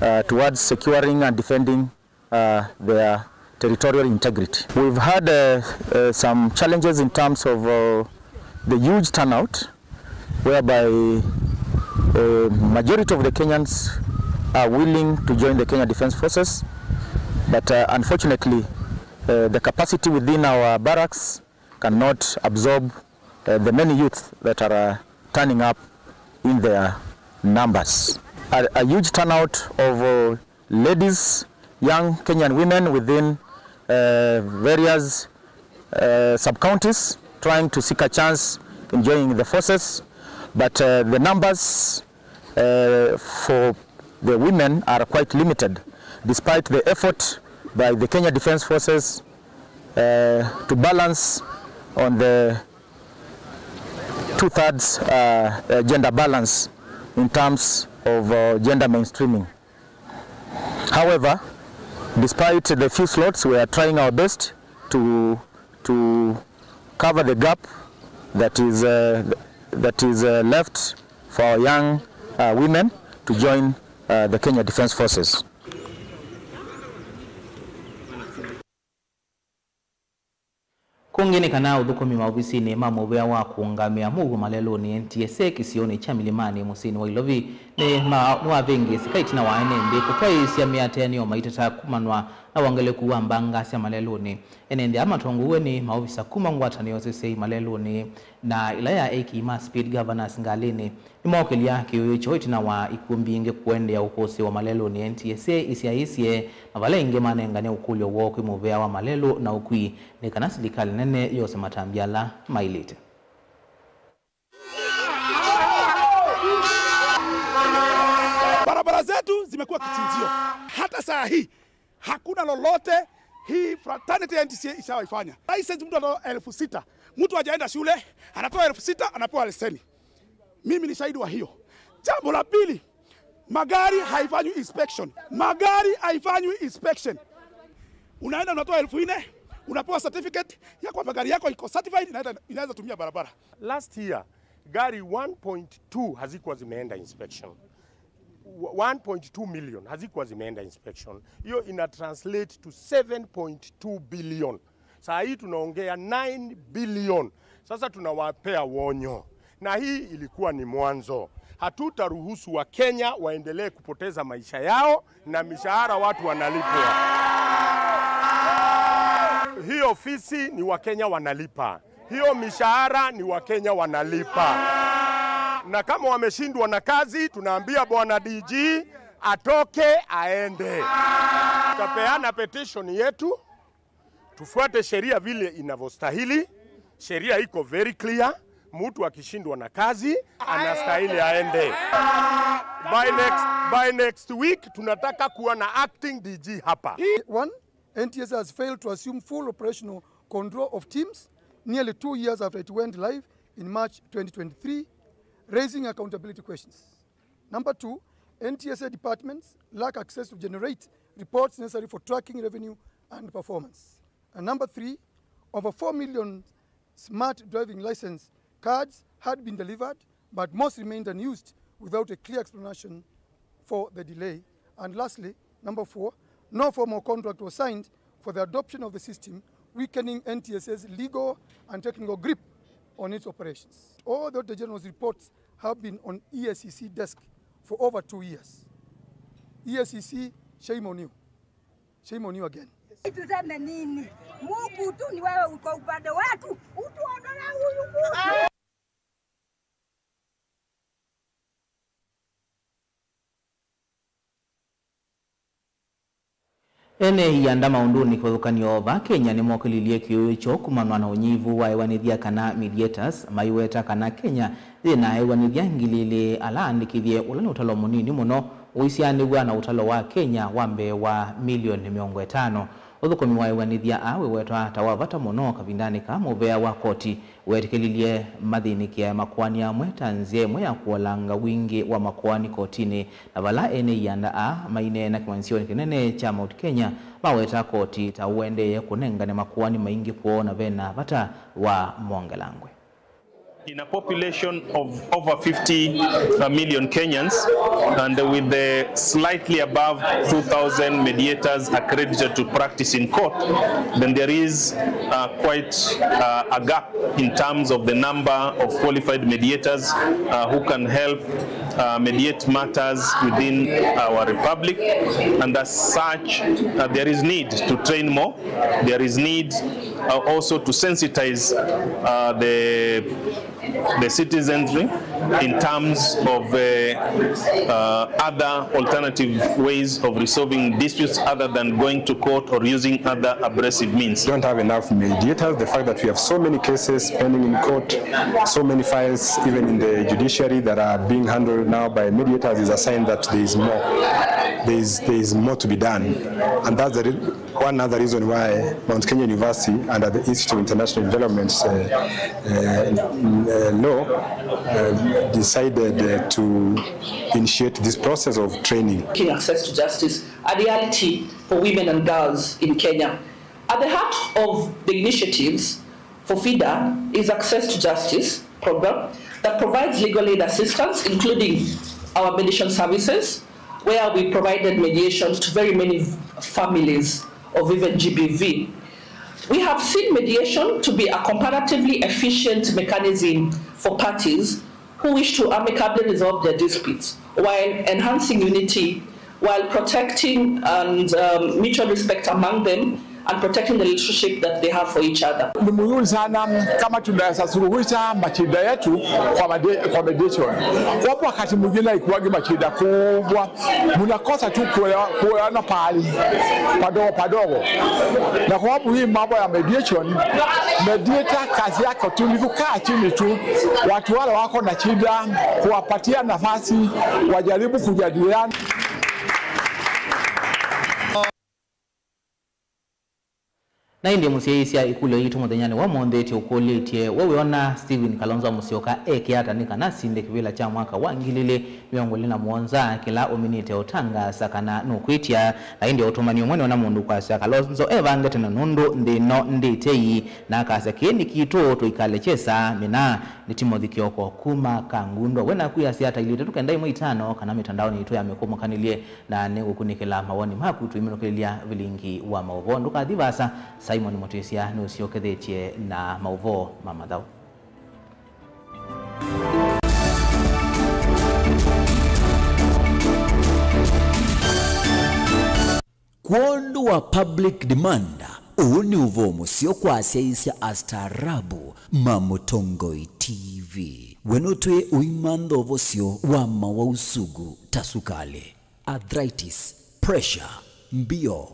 uh, towards securing and defending uh, their territorial integrity. We've had uh, uh, some challenges in terms of uh, the huge turnout, whereby a majority of the Kenyans are willing to join the Kenya Defence Forces, but uh, unfortunately, uh, the capacity within our barracks cannot absorb uh, the many youth that are uh, turning up in their numbers. A, a huge turnout of uh, ladies, young Kenyan women within uh, various uh, sub-counties trying to seek a chance in joining the forces, but uh, the numbers uh, for the women are quite limited, despite the effort by the Kenya Defence Forces uh, to balance on the two-thirds uh, uh, gender balance in terms of uh, gender mainstreaming. However, despite the few slots, we are trying our best to, to cover the gap that is, uh, that is uh, left for our young uh, women to join uh, the Kenya Defence Forces. Kũngĩ nĩ kana ũthũkũmi maovisinĩ ma mũvĩa wa kũũngamĩa mũuo malelũnĩ, N T S A, kĩsionĩ kya Milimani mũsyĩnĩ wa Ilovi nĩ ma-, nĩwavĩngĩĩsĩka ĩtina wa ene nthĩ kũtwaĩĩsya mĩatĩanĩo maitata kumanwa na wongeleku wa mbanga sya malelũnĩ. Ene nthĩ aa matongow'e nĩ maovisa kuma ngwatanĩo sya syai malelũnĩ na ĩla ya eĩkĩi ma Speed Governors ngalĩnĩ. Nĩmookĩlya kĩũĩ kyoo ĩtina wa ikuũ mbingĩ kũendeea ũkũsĩĩwa malelũnĩ, N T S A ĩsyaĩĩsye, na vala ĩngĩ manengane ũkũlyo woo kwĩ mũvĩa wa malelũ na ũkwii nĩ kana silikalĩ nene yose matambya ala maĩlĩte. Barabara zetu zimekuwa kichinjio. Hata saa hii, hakuna lolote hii fraternity ya N T S A ishawaifanya. License mtu anatoa elfu sita. Mtu hajaenda shule, anatoa elfu sita, anapewa leseni. Mimi ni shahidi wa hiyo. Jambo la pili, magari haifanywi inspection. Magari haifanywi inspection. Unaenda unatoa elfu nne, unapewa certificate ya kwamba gari yako iko certified, inaweza, inaweza tumia barabara. Last year, gari one point two hazikuwa zimeenda inspection. One point two million hazikuwa zimeenda inspection. Hiyo ina translate to seven point two billion. Saa hii tunaongea nine billion. Sasa tunawapea wonyo. Na hii ilikuwa ni mwanzo. Hatutaruhusu Wakenya waendelee kupoteza maisha yao na mishahara watu wanalipwa. Hii ofisi ni Wakenya wanalipa. Hiyo mishahara ni Wakenya wanalipa. Na kama wameshindwa na kazi, tunaambia bwana D G atoke aende. Tutapeana petition yetu, tufuate sheria vile inavyostahili. Sheria iko very clear. Mtu akishindwa na kazi, anastahili aende. By next, by next week, tunataka kuwa na acting D G hapa. One, N T S A has failed to assume full operational control of teams nearly two years after it went live in March twenty twenty-three, raising accountability questions. Number two, N T S A departments lack access to generate reports necessary for tracking revenue and performance. And number three, over four million smart driving license cards had been delivered, but most remained unused without a clear explanation for the delay. And lastly, number four, no formal contract was signed for the adoption of the system, weakening N T S A's legal and technical grip on its operations. All the Auditor General's reports have been on E A C C desk for over two years. E A C C, shame on you. Shame on you again. Tuseme nini? Mungu tu ni wewe uko upande wetu. Utuondolee huyu mtu. Ene ianda maũndũnĩ kĩvathũkany'o va Kenya nĩmokĩlilye kĩũĩ kyoo kumanwa na ũnyivu wa ewanĩthya kana mediators, maiweta kana Kenya yĩ na ewanĩthya ngili ilĩ ala aandĩkĩthye, ũla nĩ ũtalo mũnini mũno ũisianĩw'a na ũtalo wa Kenya wa mbee wa milioni mĩongo ĩtano. Ũthũkũmi wa ewanĩthya aa wĩwetwa ta wa vata mũno kavindanĩ kaa mũvea wa koti weetĩkĩlilye mathĩnĩkĩe makoani amwe ta nzĩa ĩmwe ya kũolanga wingĩ wa makoani kotinĩ, na vala ene ianda aa maineena kĩwanzioni kĩnene kya Mount Kenya, maweta koti ta ũendee kũnengane makoani maingĩ kwoo na vena vata wa mongelangwe. In a population of over fifty million Kenyans, and with the slightly above two thousand mediators accredited to practice in court, then there is, uh, quite, uh, a gap in terms of the number of qualified mediators, uh, who can help, uh, mediate matters within our republic. And as such, uh, there is need to train more. There is need, uh, also to sensitize, uh, the, the citizenry in terms of, uh, uh, other alternative ways of resolving disputes other than going to court or using other abrasive means. We don't have enough mediators. The fact that we have so many cases pending in court, so many files even in the judiciary that are being handled now by mediators is a sign that there is more. There is, there is more to be done. And that's the re- one other reason why Mount Kenya University under the Institute of International Development, uh, uh, uh, Law, uh, decided, uh, to initiate this process of training. Making access to justice a reality for women and girls in Kenya. At the heart of the initiatives for FIDA is Access to Justice program that provides legal aid assistance, including our mediation services, where we provided mediation to very many families of even G B V. We have seen mediation to be a comparatively efficient mechanism for parties who wish to amicably resolve their disputes while enhancing unity, while protecting and, um, mutual respect among them and protecting the relationship that they have for each other. Ni muhimu sana kama tunaweza suluhisha mashida yetu kwa medi- kwa mediation. Wapo wakati mwingine haikuwagi mashida kubwa, mnakosa tu kuelewa- kuelewana pahali padogo padogo, na kwa sababu hii mambo ya mediation, mediator kazi yake tu ni kukaa chini tu, watu wale wako na shida, kuwapatia nafasi wajaribu kujadiliana. Na ĩndĩ mũsyaĩĩsya ĩkũlyo yitũ mũthenyanĩ wa ũmũnthĩ tĩ ũkũlĩtye, we wĩona Stephen Kalonzo Musyoka eke ata nĩ kana asinde kĩvĩla kya mwaka wa ngili ilĩ mĩongo ĩlĩ na mũonza kĩla ũminĩte ũtangaasa kana nũkwĩtya? Na ĩndĩ ũtũmani ũmwe nĩona mũndũ kwasya Kalonzo evange tene nũndũ nthĩ ĩno ndĩ tei, na akasya kĩĩ nĩ kitũ, tũikale kyesa, mĩna nĩ Timothy Kioko kuma Kangundo. We naku yasya ata, ilĩ itatũ kenda ĩmwe itano, kana mĩtandaonĩ yitũ ya mĩkũmũkanĩlye, na nĩngũkunĩkĩla mawoni maku tũiminũkĩlya vilingi wa maũvoo. Ndũkathi vaasa, Simon Mũtĩsya nũsyokethetye na maũvoo ma mathaũ. Kwondũ wa public demand, ũũ nĩ ũvoo mũseo kwa asyaĩĩsya astaarabu ma Mũtongoi T V. We nũtwĩe ũimantha ũvosyo wa mawau sugu ta sukalĩ, arthritis, pressure, mbio,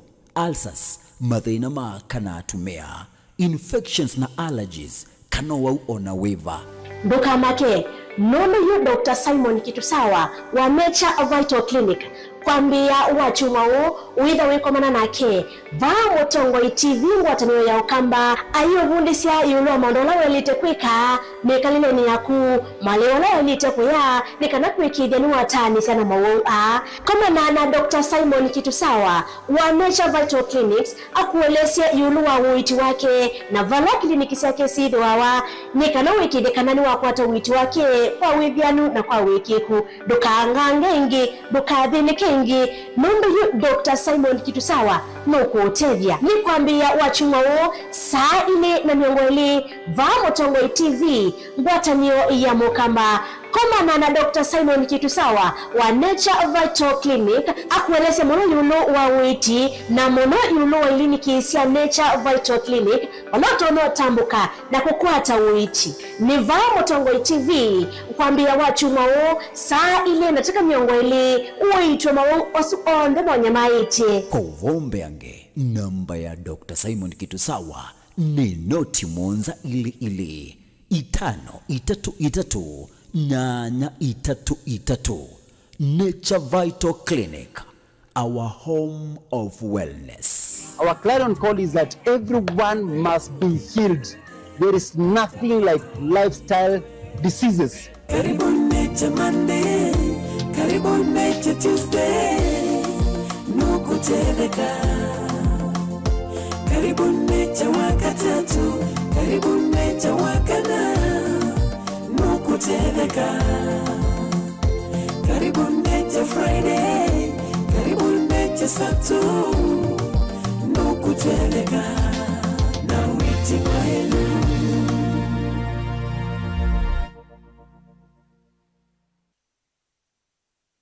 ulcers, mathĩna ma aka na atumĩa, infections na allergies, kana wau o na wĩva. Ndũkamake, nũndũ yu Doctor Simon Kitusawa wa Nature Vital Clinic kwambĩĩa wakyumwa ũũ wĩtha wĩkomana nake vaa Mũtongoi T V ngwatanĩo ya Ũkamba, aiũvundĩsya ĩũlũ wa maũndũ ala waĩlĩte kwĩka mĩkalĩlenĩ yaku, malĩu ala waĩlĩte kũya nĩ kana kũĩkĩĩthya nĩwataanĩsya na mawau aa. Komana na Doctor Simon Kitusawa wa Nature Vital Clinics akũelesye ĩũlũ wa ũiiti wake na vala kiliniki syake syĩthĩwawa, nĩ kana ũĩkĩĩthye kana nĩwakwata ũiiti wake kwa wĩvĩanu na kwa wĩkĩĩku. Ndũkaangange ĩngĩ, ndũkathĩnĩke ĩngĩ, nũndũ yu Doctor Simon Kitusawa nũkũũtethya. Nĩ kwambĩĩa wakyumwa ũũ saa ilĩ na mĩongo ĩlĩ vaa Mũtongoi T V, ngwatanĩo ya Mũkamba. Komana na Doctor Simon Kitusawa wa Nature Vital Clinic akũelesye mũno ĩũlũ wa ũiiti na mũno ĩũlũ wa iliniki sya Nature Vital Clinic, vala ũtonya ũtambũka na kũkwata ũiiti. Nĩ vaa Mũtongoi T V kwambĩĩa wakyumwa ũũ saa ilĩ na ndatĩka mĩongo ĩlĩ, ũiitwe mawau asu onthe monyamaĩtye. Kũvombeange, namba ya Doctor Simon Kitusawa nĩ noti mũonza ilĩ ilĩ, itano itatũ itatũ, nyanya itatũ itatũ. Nature Vital Clinic, our home of wellness. Our clarion call is that everyone must be healed. There is nothing like lifestyle diseases. Karibu Nature Monday, karibu Nature Tuesday, nũkũtetheka. Karibu Nature Wakatatu, karibu Nature Wakana. Kutetheka. Karibu Ndete Friday, karibu Ndete Sato, no kutetheka na witi maelu.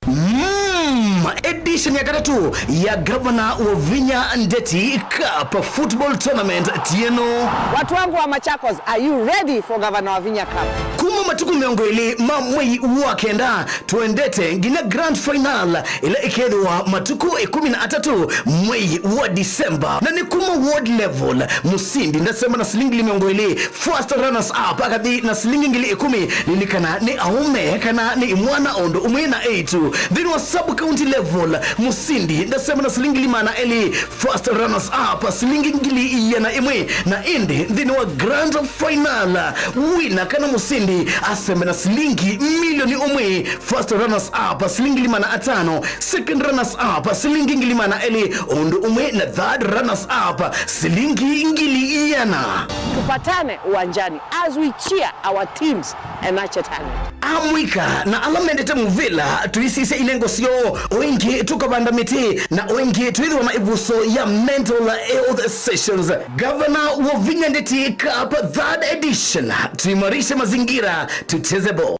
Mm, edition ya katatu ya Gavana Wavinya Ndeti Cup Football Tournament tieno. Watu wangu wa Machakos, are you ready for Gavana Wavinya Cup? Kuma matuku mĩongo ĩlĩ ma mwei wa kenda, twendete nginya grand final ĩla ĩkethĩwa matuku ĩkũmi na atatũ mwei wa December. Na nĩ kuma ward level, mũsindi ndasema na silingi ngili mĩongo ĩlĩ, first runners up akathi na silingi ngili ĩkũmi, lilikana nĩ aũme kana nĩ imwana o ũndũ ũmwe na eĩtu. Nthĩnĩ wa sub county level, mũsindi ndasema na silingi ngili maana elĩ, first runners up silingi ngili ĩana ĩmwe, na ĩndĩ nthĩnĩ wa grand final, wina kana mũsindi asembe na silingi milioni ũmwe, first runners up silingi ngili maana atano, second runners up silingi ngili maana elĩ, o ũndũ ũmwe na third runners up silingi ngili ĩana. Tupatane uwanjani as we cheer our teams and nurture talent. Amũika na ala mendete mũvĩla, tũisisye ilengo syoo, o ĩngĩ tũkavanda mĩtĩ, na o ĩngĩ twĩthĩwa na ĩvuso ya mental health sessions. Gavana Wavinya Ndeti Cup third edition, tuimarishe mazingira, tucheze ball.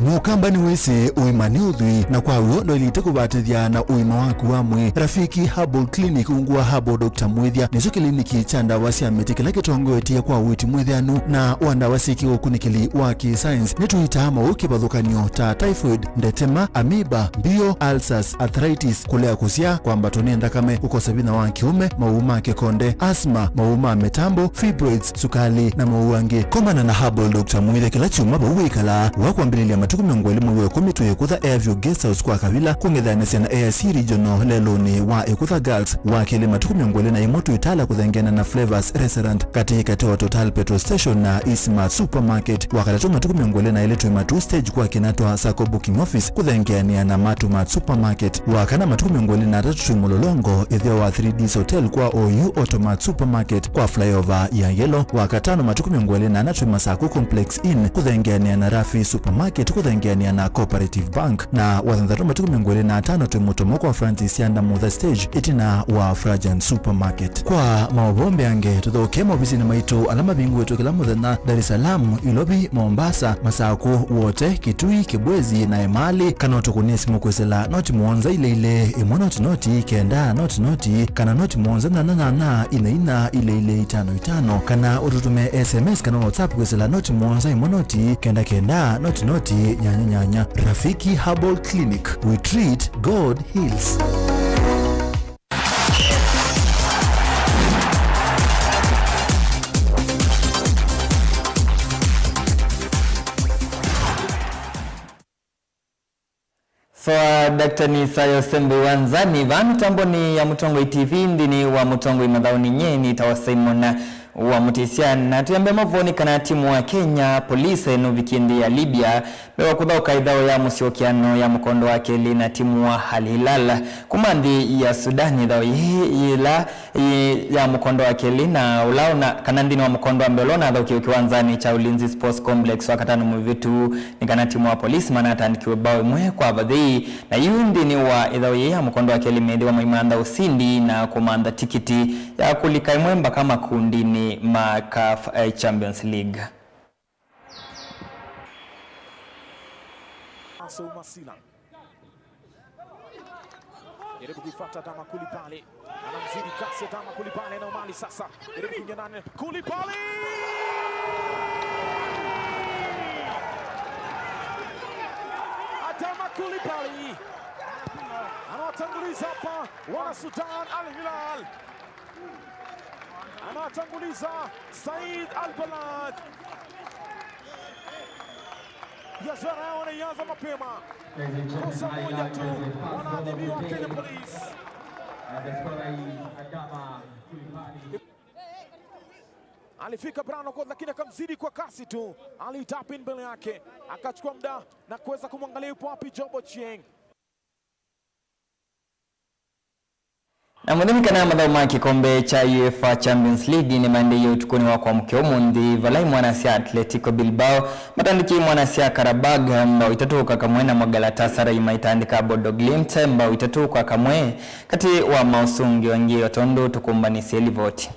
Mũkamba nĩwĩsĩ ũima nĩ ũthwii, na kwa w'o ndwaĩlĩte kũvatĩthya na ũima waku wa mwĩĩ. Rafiki Herbal Clinic ungu wa Herbal Doctor Mwĩthya nĩkyo kĩliniki kya ndawa sya mĩtĩ kĩla kĩtongoetye kwa ũiiti mwĩthĩanu na wa ndawa syĩ kĩũkunĩkĩli wa kĩ-science. Nĩtũitaa maũũ kĩvathũkany'o ta typhoid, ndetema, amoeba, mbio, ulcers, arthritis, kũlea kũsyaa, kwambatwa nĩ nthakame, kũkosa vinya wa kĩũme, maũũ ma kĩkonde, asthma, maũũ ma mĩtambo, fibroids, sukali, na maũũ angĩ. Komana na Herbal Doctor Mwĩthya kĩla kyumwa vau wĩkalaa. Wa kwambĩlĩlya matukũ mĩongo ĩlĩ mwei wa ĩkũmi twĩ Ĩkũtha Airview Guest House kwa Kavila, kũng'ethanĩsya na A I C Regional lelũnĩ wa Ĩkũtha Girls. Wa kelĩ matukũ mĩongo ĩlĩ na ĩmwe twĩ Tala kũthengeana na Flavors Restaurant, katĩ katĩ wa Total Petrol Station na Eastmart Supermarket. Wa katatũ matukũ mĩongo ĩlĩ na elĩ twĩ Matuu Stage kwa Kinatwa Sacco Booking Office kũthengeanĩa na Matumart Supermarket. Wa kana matukũ mĩongo ĩlĩ na atatũ twĩ Mũlolongo, ĩtheo wa three Ds Hotel kwa O U Automart Supermarket kwa flyover ya Yellow. Wa katano matukũ mĩongo ĩlĩ na ana twĩ Masaku Complex Inn kũthengeanĩa na Rafi Supermarket kũthengeanĩa na Cooperative Bank. Na wa thanthatũ matukũ mĩongo ĩlĩ na atano twĩ Mũtomo kwa Francis Yanda Mutha Stage ĩtina wa Frajan Supermarket. Kwa maũvoo mbeange, tũthokee maovisinĩ maitũ ala mavingũĩtwe kĩla mũthenya, Dar es Salaam, Ilovi, Mombasa, Masaku, Wote, Kitui, Kibwezi na Emali, kana ũtũkũnĩe simũ kwĩsĩla noti mũonza ilĩ ilĩ, ĩmwe noti noti, kenda noti noti, kana noti mũonza nyanya nyanya, ina ina, ilĩ ilĩ, itano itano, kana ũtũtũme S M S kana WhatsApp kwĩsĩla noti mũonza, ĩmwe noti, kenda kenda, noti noti, nyanya nyanya. Rafiki Herbal Clinic, we treat, God heals. Soa Daktari Sayo Sembe wa Nzani, vaa mĩtambonĩ ya Mũtongoi T V, nthĩnĩ wa Mũtongoi Mathaũnĩ, nyie nĩtawa Simon wa Mũtĩsya, na tũyambe mavonĩ kana timu wa Kenya Police nũvikie nthĩ ya Libya, mbee wa kũthaũka ĩthaũ ya mũsyokeano ya mũkondo wa kelĩ na timu wa Al Hilal kuma nthĩ ya Sudan. Ĩthaũ yĩĩ yĩla yĩ ya mũkondo wa kelĩ na ũla ũna, kana nthĩnĩ wa mũkondo wa mbee ũla ũnathaũkiwe kĩwanzanĩ kya Ulinzi Sports Complex Wakatano mũvĩtu, nĩ kana timu wa Police manatandĩkiwe mbao ĩmwe kwa vathei, na yu nthĩnĩ wa ĩthaũ yĩĩ ya mũkondo wa kelĩ meethĩwa maimantha ũsindi na kũmantha tikiti ya kũlika ĩmwe mbaka makundinĩ ma CAF, eh, Champions League. Aso Masila. Jaribu kuifuata Adama Koulibaly. Anamzidi kasi Adama Koulibaly, anao mali sasa. Jaribu kuingia ndani. Koulibaly! Adama Koulibaly. Anawatanguliza hapa wana Sudan Al Hilal. Anatanguliza Said Al Balad. Biashara yao wanaianza mapema. Kosa moja tu, wanaadhibiwa Kenya Police. Alifika Brian Okoth, lakini akamzidi kwa kasi tu. Alitap in mbele yake, akachukua muda na kuweza kumwangalia yupo wapi Job Ochieng. Na mũthenya kana mathaũ ma kĩkombe kya UEFA Champions League nĩmaendeeie ũtukũnĩ wa kwamũkĩa ũmũnthĩ, vala imwana sya Atletico Bilbao matandĩkie imwana sya Karabag mbao itatũ kwa kamwe, namo Galatasaray maitandĩka Bodo Glimt mbao itatũ kwa kamwe, katĩ wa maũsũngĩo angĩ o tondũ tũkũmbanĩsye livoti.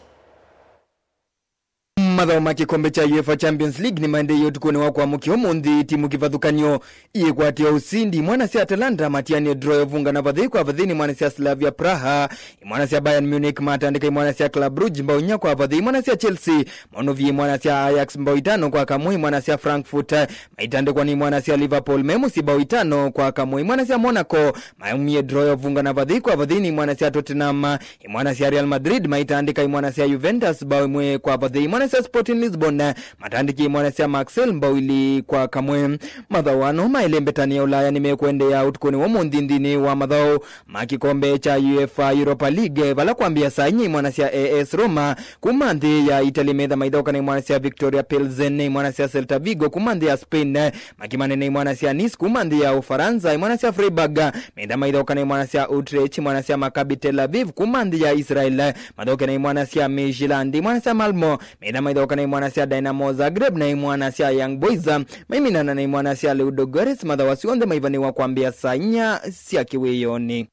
Mathaũ ma kĩkombe kya UEFA Champions League nĩmaendeeie ũtukũnĩ wa kwamũkĩa ũmũnthĩ, timu kĩvathũkany'o iĩkwatĩa ũsindi. Imwana sya Atalanta matianie draw ya ũvungana vathei kwa vathei nĩ imwana sya Slavia Praha. Imwana sya Bayern Munich matandĩka imwana sya Club Brugge mbao inya kwa vathei. Imwana sya Chelsea maũnũvie imwana sya Ajax mbao itano kwa kamwe. Imwana sya Frankfurt maitandĩkwa nĩ imwana sya Liverpool me mũsyĩ mbao itano kwa kamwe. Imwana sya Monaco maumie draw ya ũvungana vathei kwa vathei nĩ imwana sya Tottenham. Imwana sya Real Madrid maitandĩka imwana sya Juventus mbao ĩmwe kwa vathei. Imwana sya Sporting Lisbon matandĩkie imwana sya Marseille mbao ilĩ kwa kamwe. Mathaũ ano ma ĩlembetani ya Ulaya nĩmekũendeea ũtukũnĩ wa ũmũnthĩ nthĩnĩ wa mathaũ ma kĩkombe kya UEFA Europa League, vala kwambĩa saa inya imwana sya A S Roma kuma nthĩ ya Italy metha maithaũka na imwana sya Victoria Pilsen, imwana sya Celta Vigo kuma nthĩ ya Spain makĩmane na imwana sya Nice kuma nthĩ ya Ũfaransa, imwana sya Freiburg metha maithaũka na imwana sya Utrecht, imwana sya Maccabi Tel Aviv kuma nthĩ ya Israel mathaũke na imwana sya Midtjylland, imwana sya Malmo metha maithaũka na imwana sya Dynamo Zagreb, na imwana sya Young Boys maiminana na imwana sya Ludogorets. Mathaũ asu onthe maivanĩwa kwambĩa saa inya sya kĩwĩonĩ.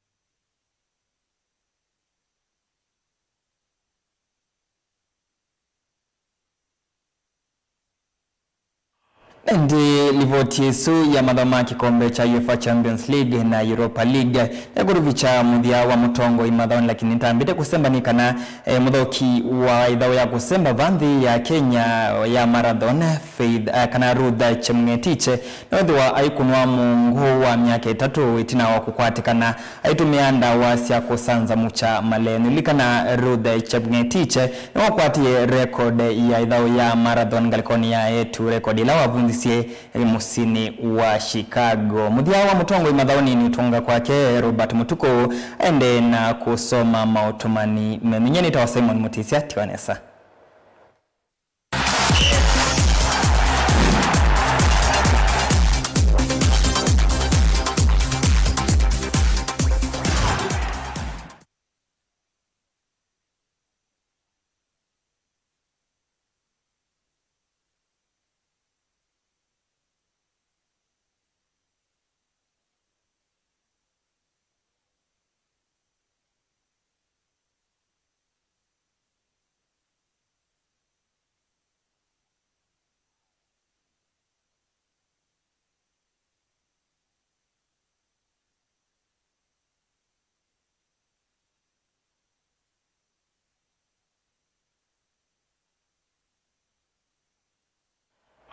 Ĩndĩ livoti ĩsu ya mathaũ ma kĩkombe kya UEFA Champions League na Europa League nĩkũtũvikya mũthya wa mũtongoi mathaũnĩ, lakini nĩtambĩte kũsemba nĩ kana, eh, mũthaũki wa ĩthaũ ya kũsemba va nthĩ ya Kenya ya marathon, Faith, eh, kana Ruth Chemngetich, nĩwĩthĩwa aikunwa mũngũ wa myaka ĩtatũ ĩtina wa kũkwatĩkana aitũmĩa ndawa sya kũsanzamũkya malenyu. Lilikana Ruth Chepngetich nĩwakwatie rekondi ya ĩthaũ ya marathon ngalĩkonĩ ya eĩtu, rekondi ĩla wavunzisye mũsyĩnĩ wa Chicago. Mũthya wa mũtongoi mathaũnĩ nĩ ũtũnga kwake Robert Mũtukũ aendee na kũsoma maũtũmani menyu. Nyie nĩtawa Simon Mũtĩsya, tiwa nesa.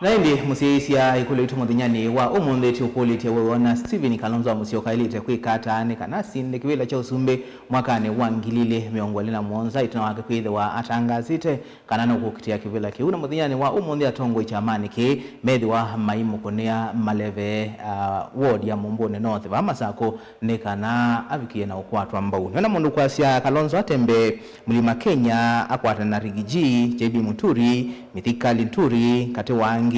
Na ĩndĩ, mũsyaĩĩsya, ĩkũlyo yitũ mũthenyanĩ wa ũmũnthĩ tũkũlĩtye we wona Stephen Kalonzo wa Musyoka aĩlĩte kwĩka ata nĩ kana asinde kĩvĩla kya ũsumbĩ mwakanĩ wa ngili ilĩ mĩongo ĩlĩ na mũonza, ĩtina wake kwĩthĩwa atangaasĩte kana nũkũkitĩa kĩvĩla kĩu. Na mũthenyanĩ wa ũmũnthĩ, atongoi kyamanĩ kĩĩ methĩwa maimũkũnĩa maleve, ah, ward ya Mũmbũnĩ North vaa Masakũ nĩ kana avikie na ũkwatwa mbau. Nĩona mũndũ kwasya Kalonzo atembee Mlima Kenya akwatana na Riggy G, J B Muturi, Mithika Linturi, katĩ wa angĩ,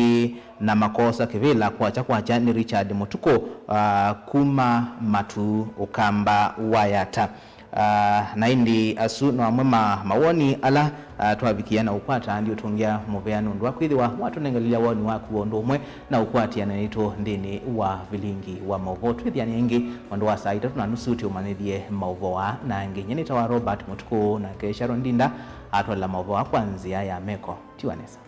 na makosa kĩvĩla kwakya kwakya nĩ Richard Mũtukũ, ah, kuma Matu, Ũkamba wa Yatta. Ah, na ĩndĩ asu no amwe ma mawoni ala, ah, twavikie na ũkwata ndiũtũngĩa mũvea nũndũ wa kwĩthĩwa watũnengelelya woni waku o ũndũ ũmwe na ũkwatĩana naitũ nthĩnĩ wa vilingi wa maũvoo. Twĩthĩane ĩngĩ mwendo wa saa itatũ na nusu tũmanyĩthye maũvoo aa na angĩ. Nyie nĩtawa Robert Mũtukũ, nake Sharon Ndinda atwalela maũvoo aa kwa nzĩa ya meko. Tiwa nesa.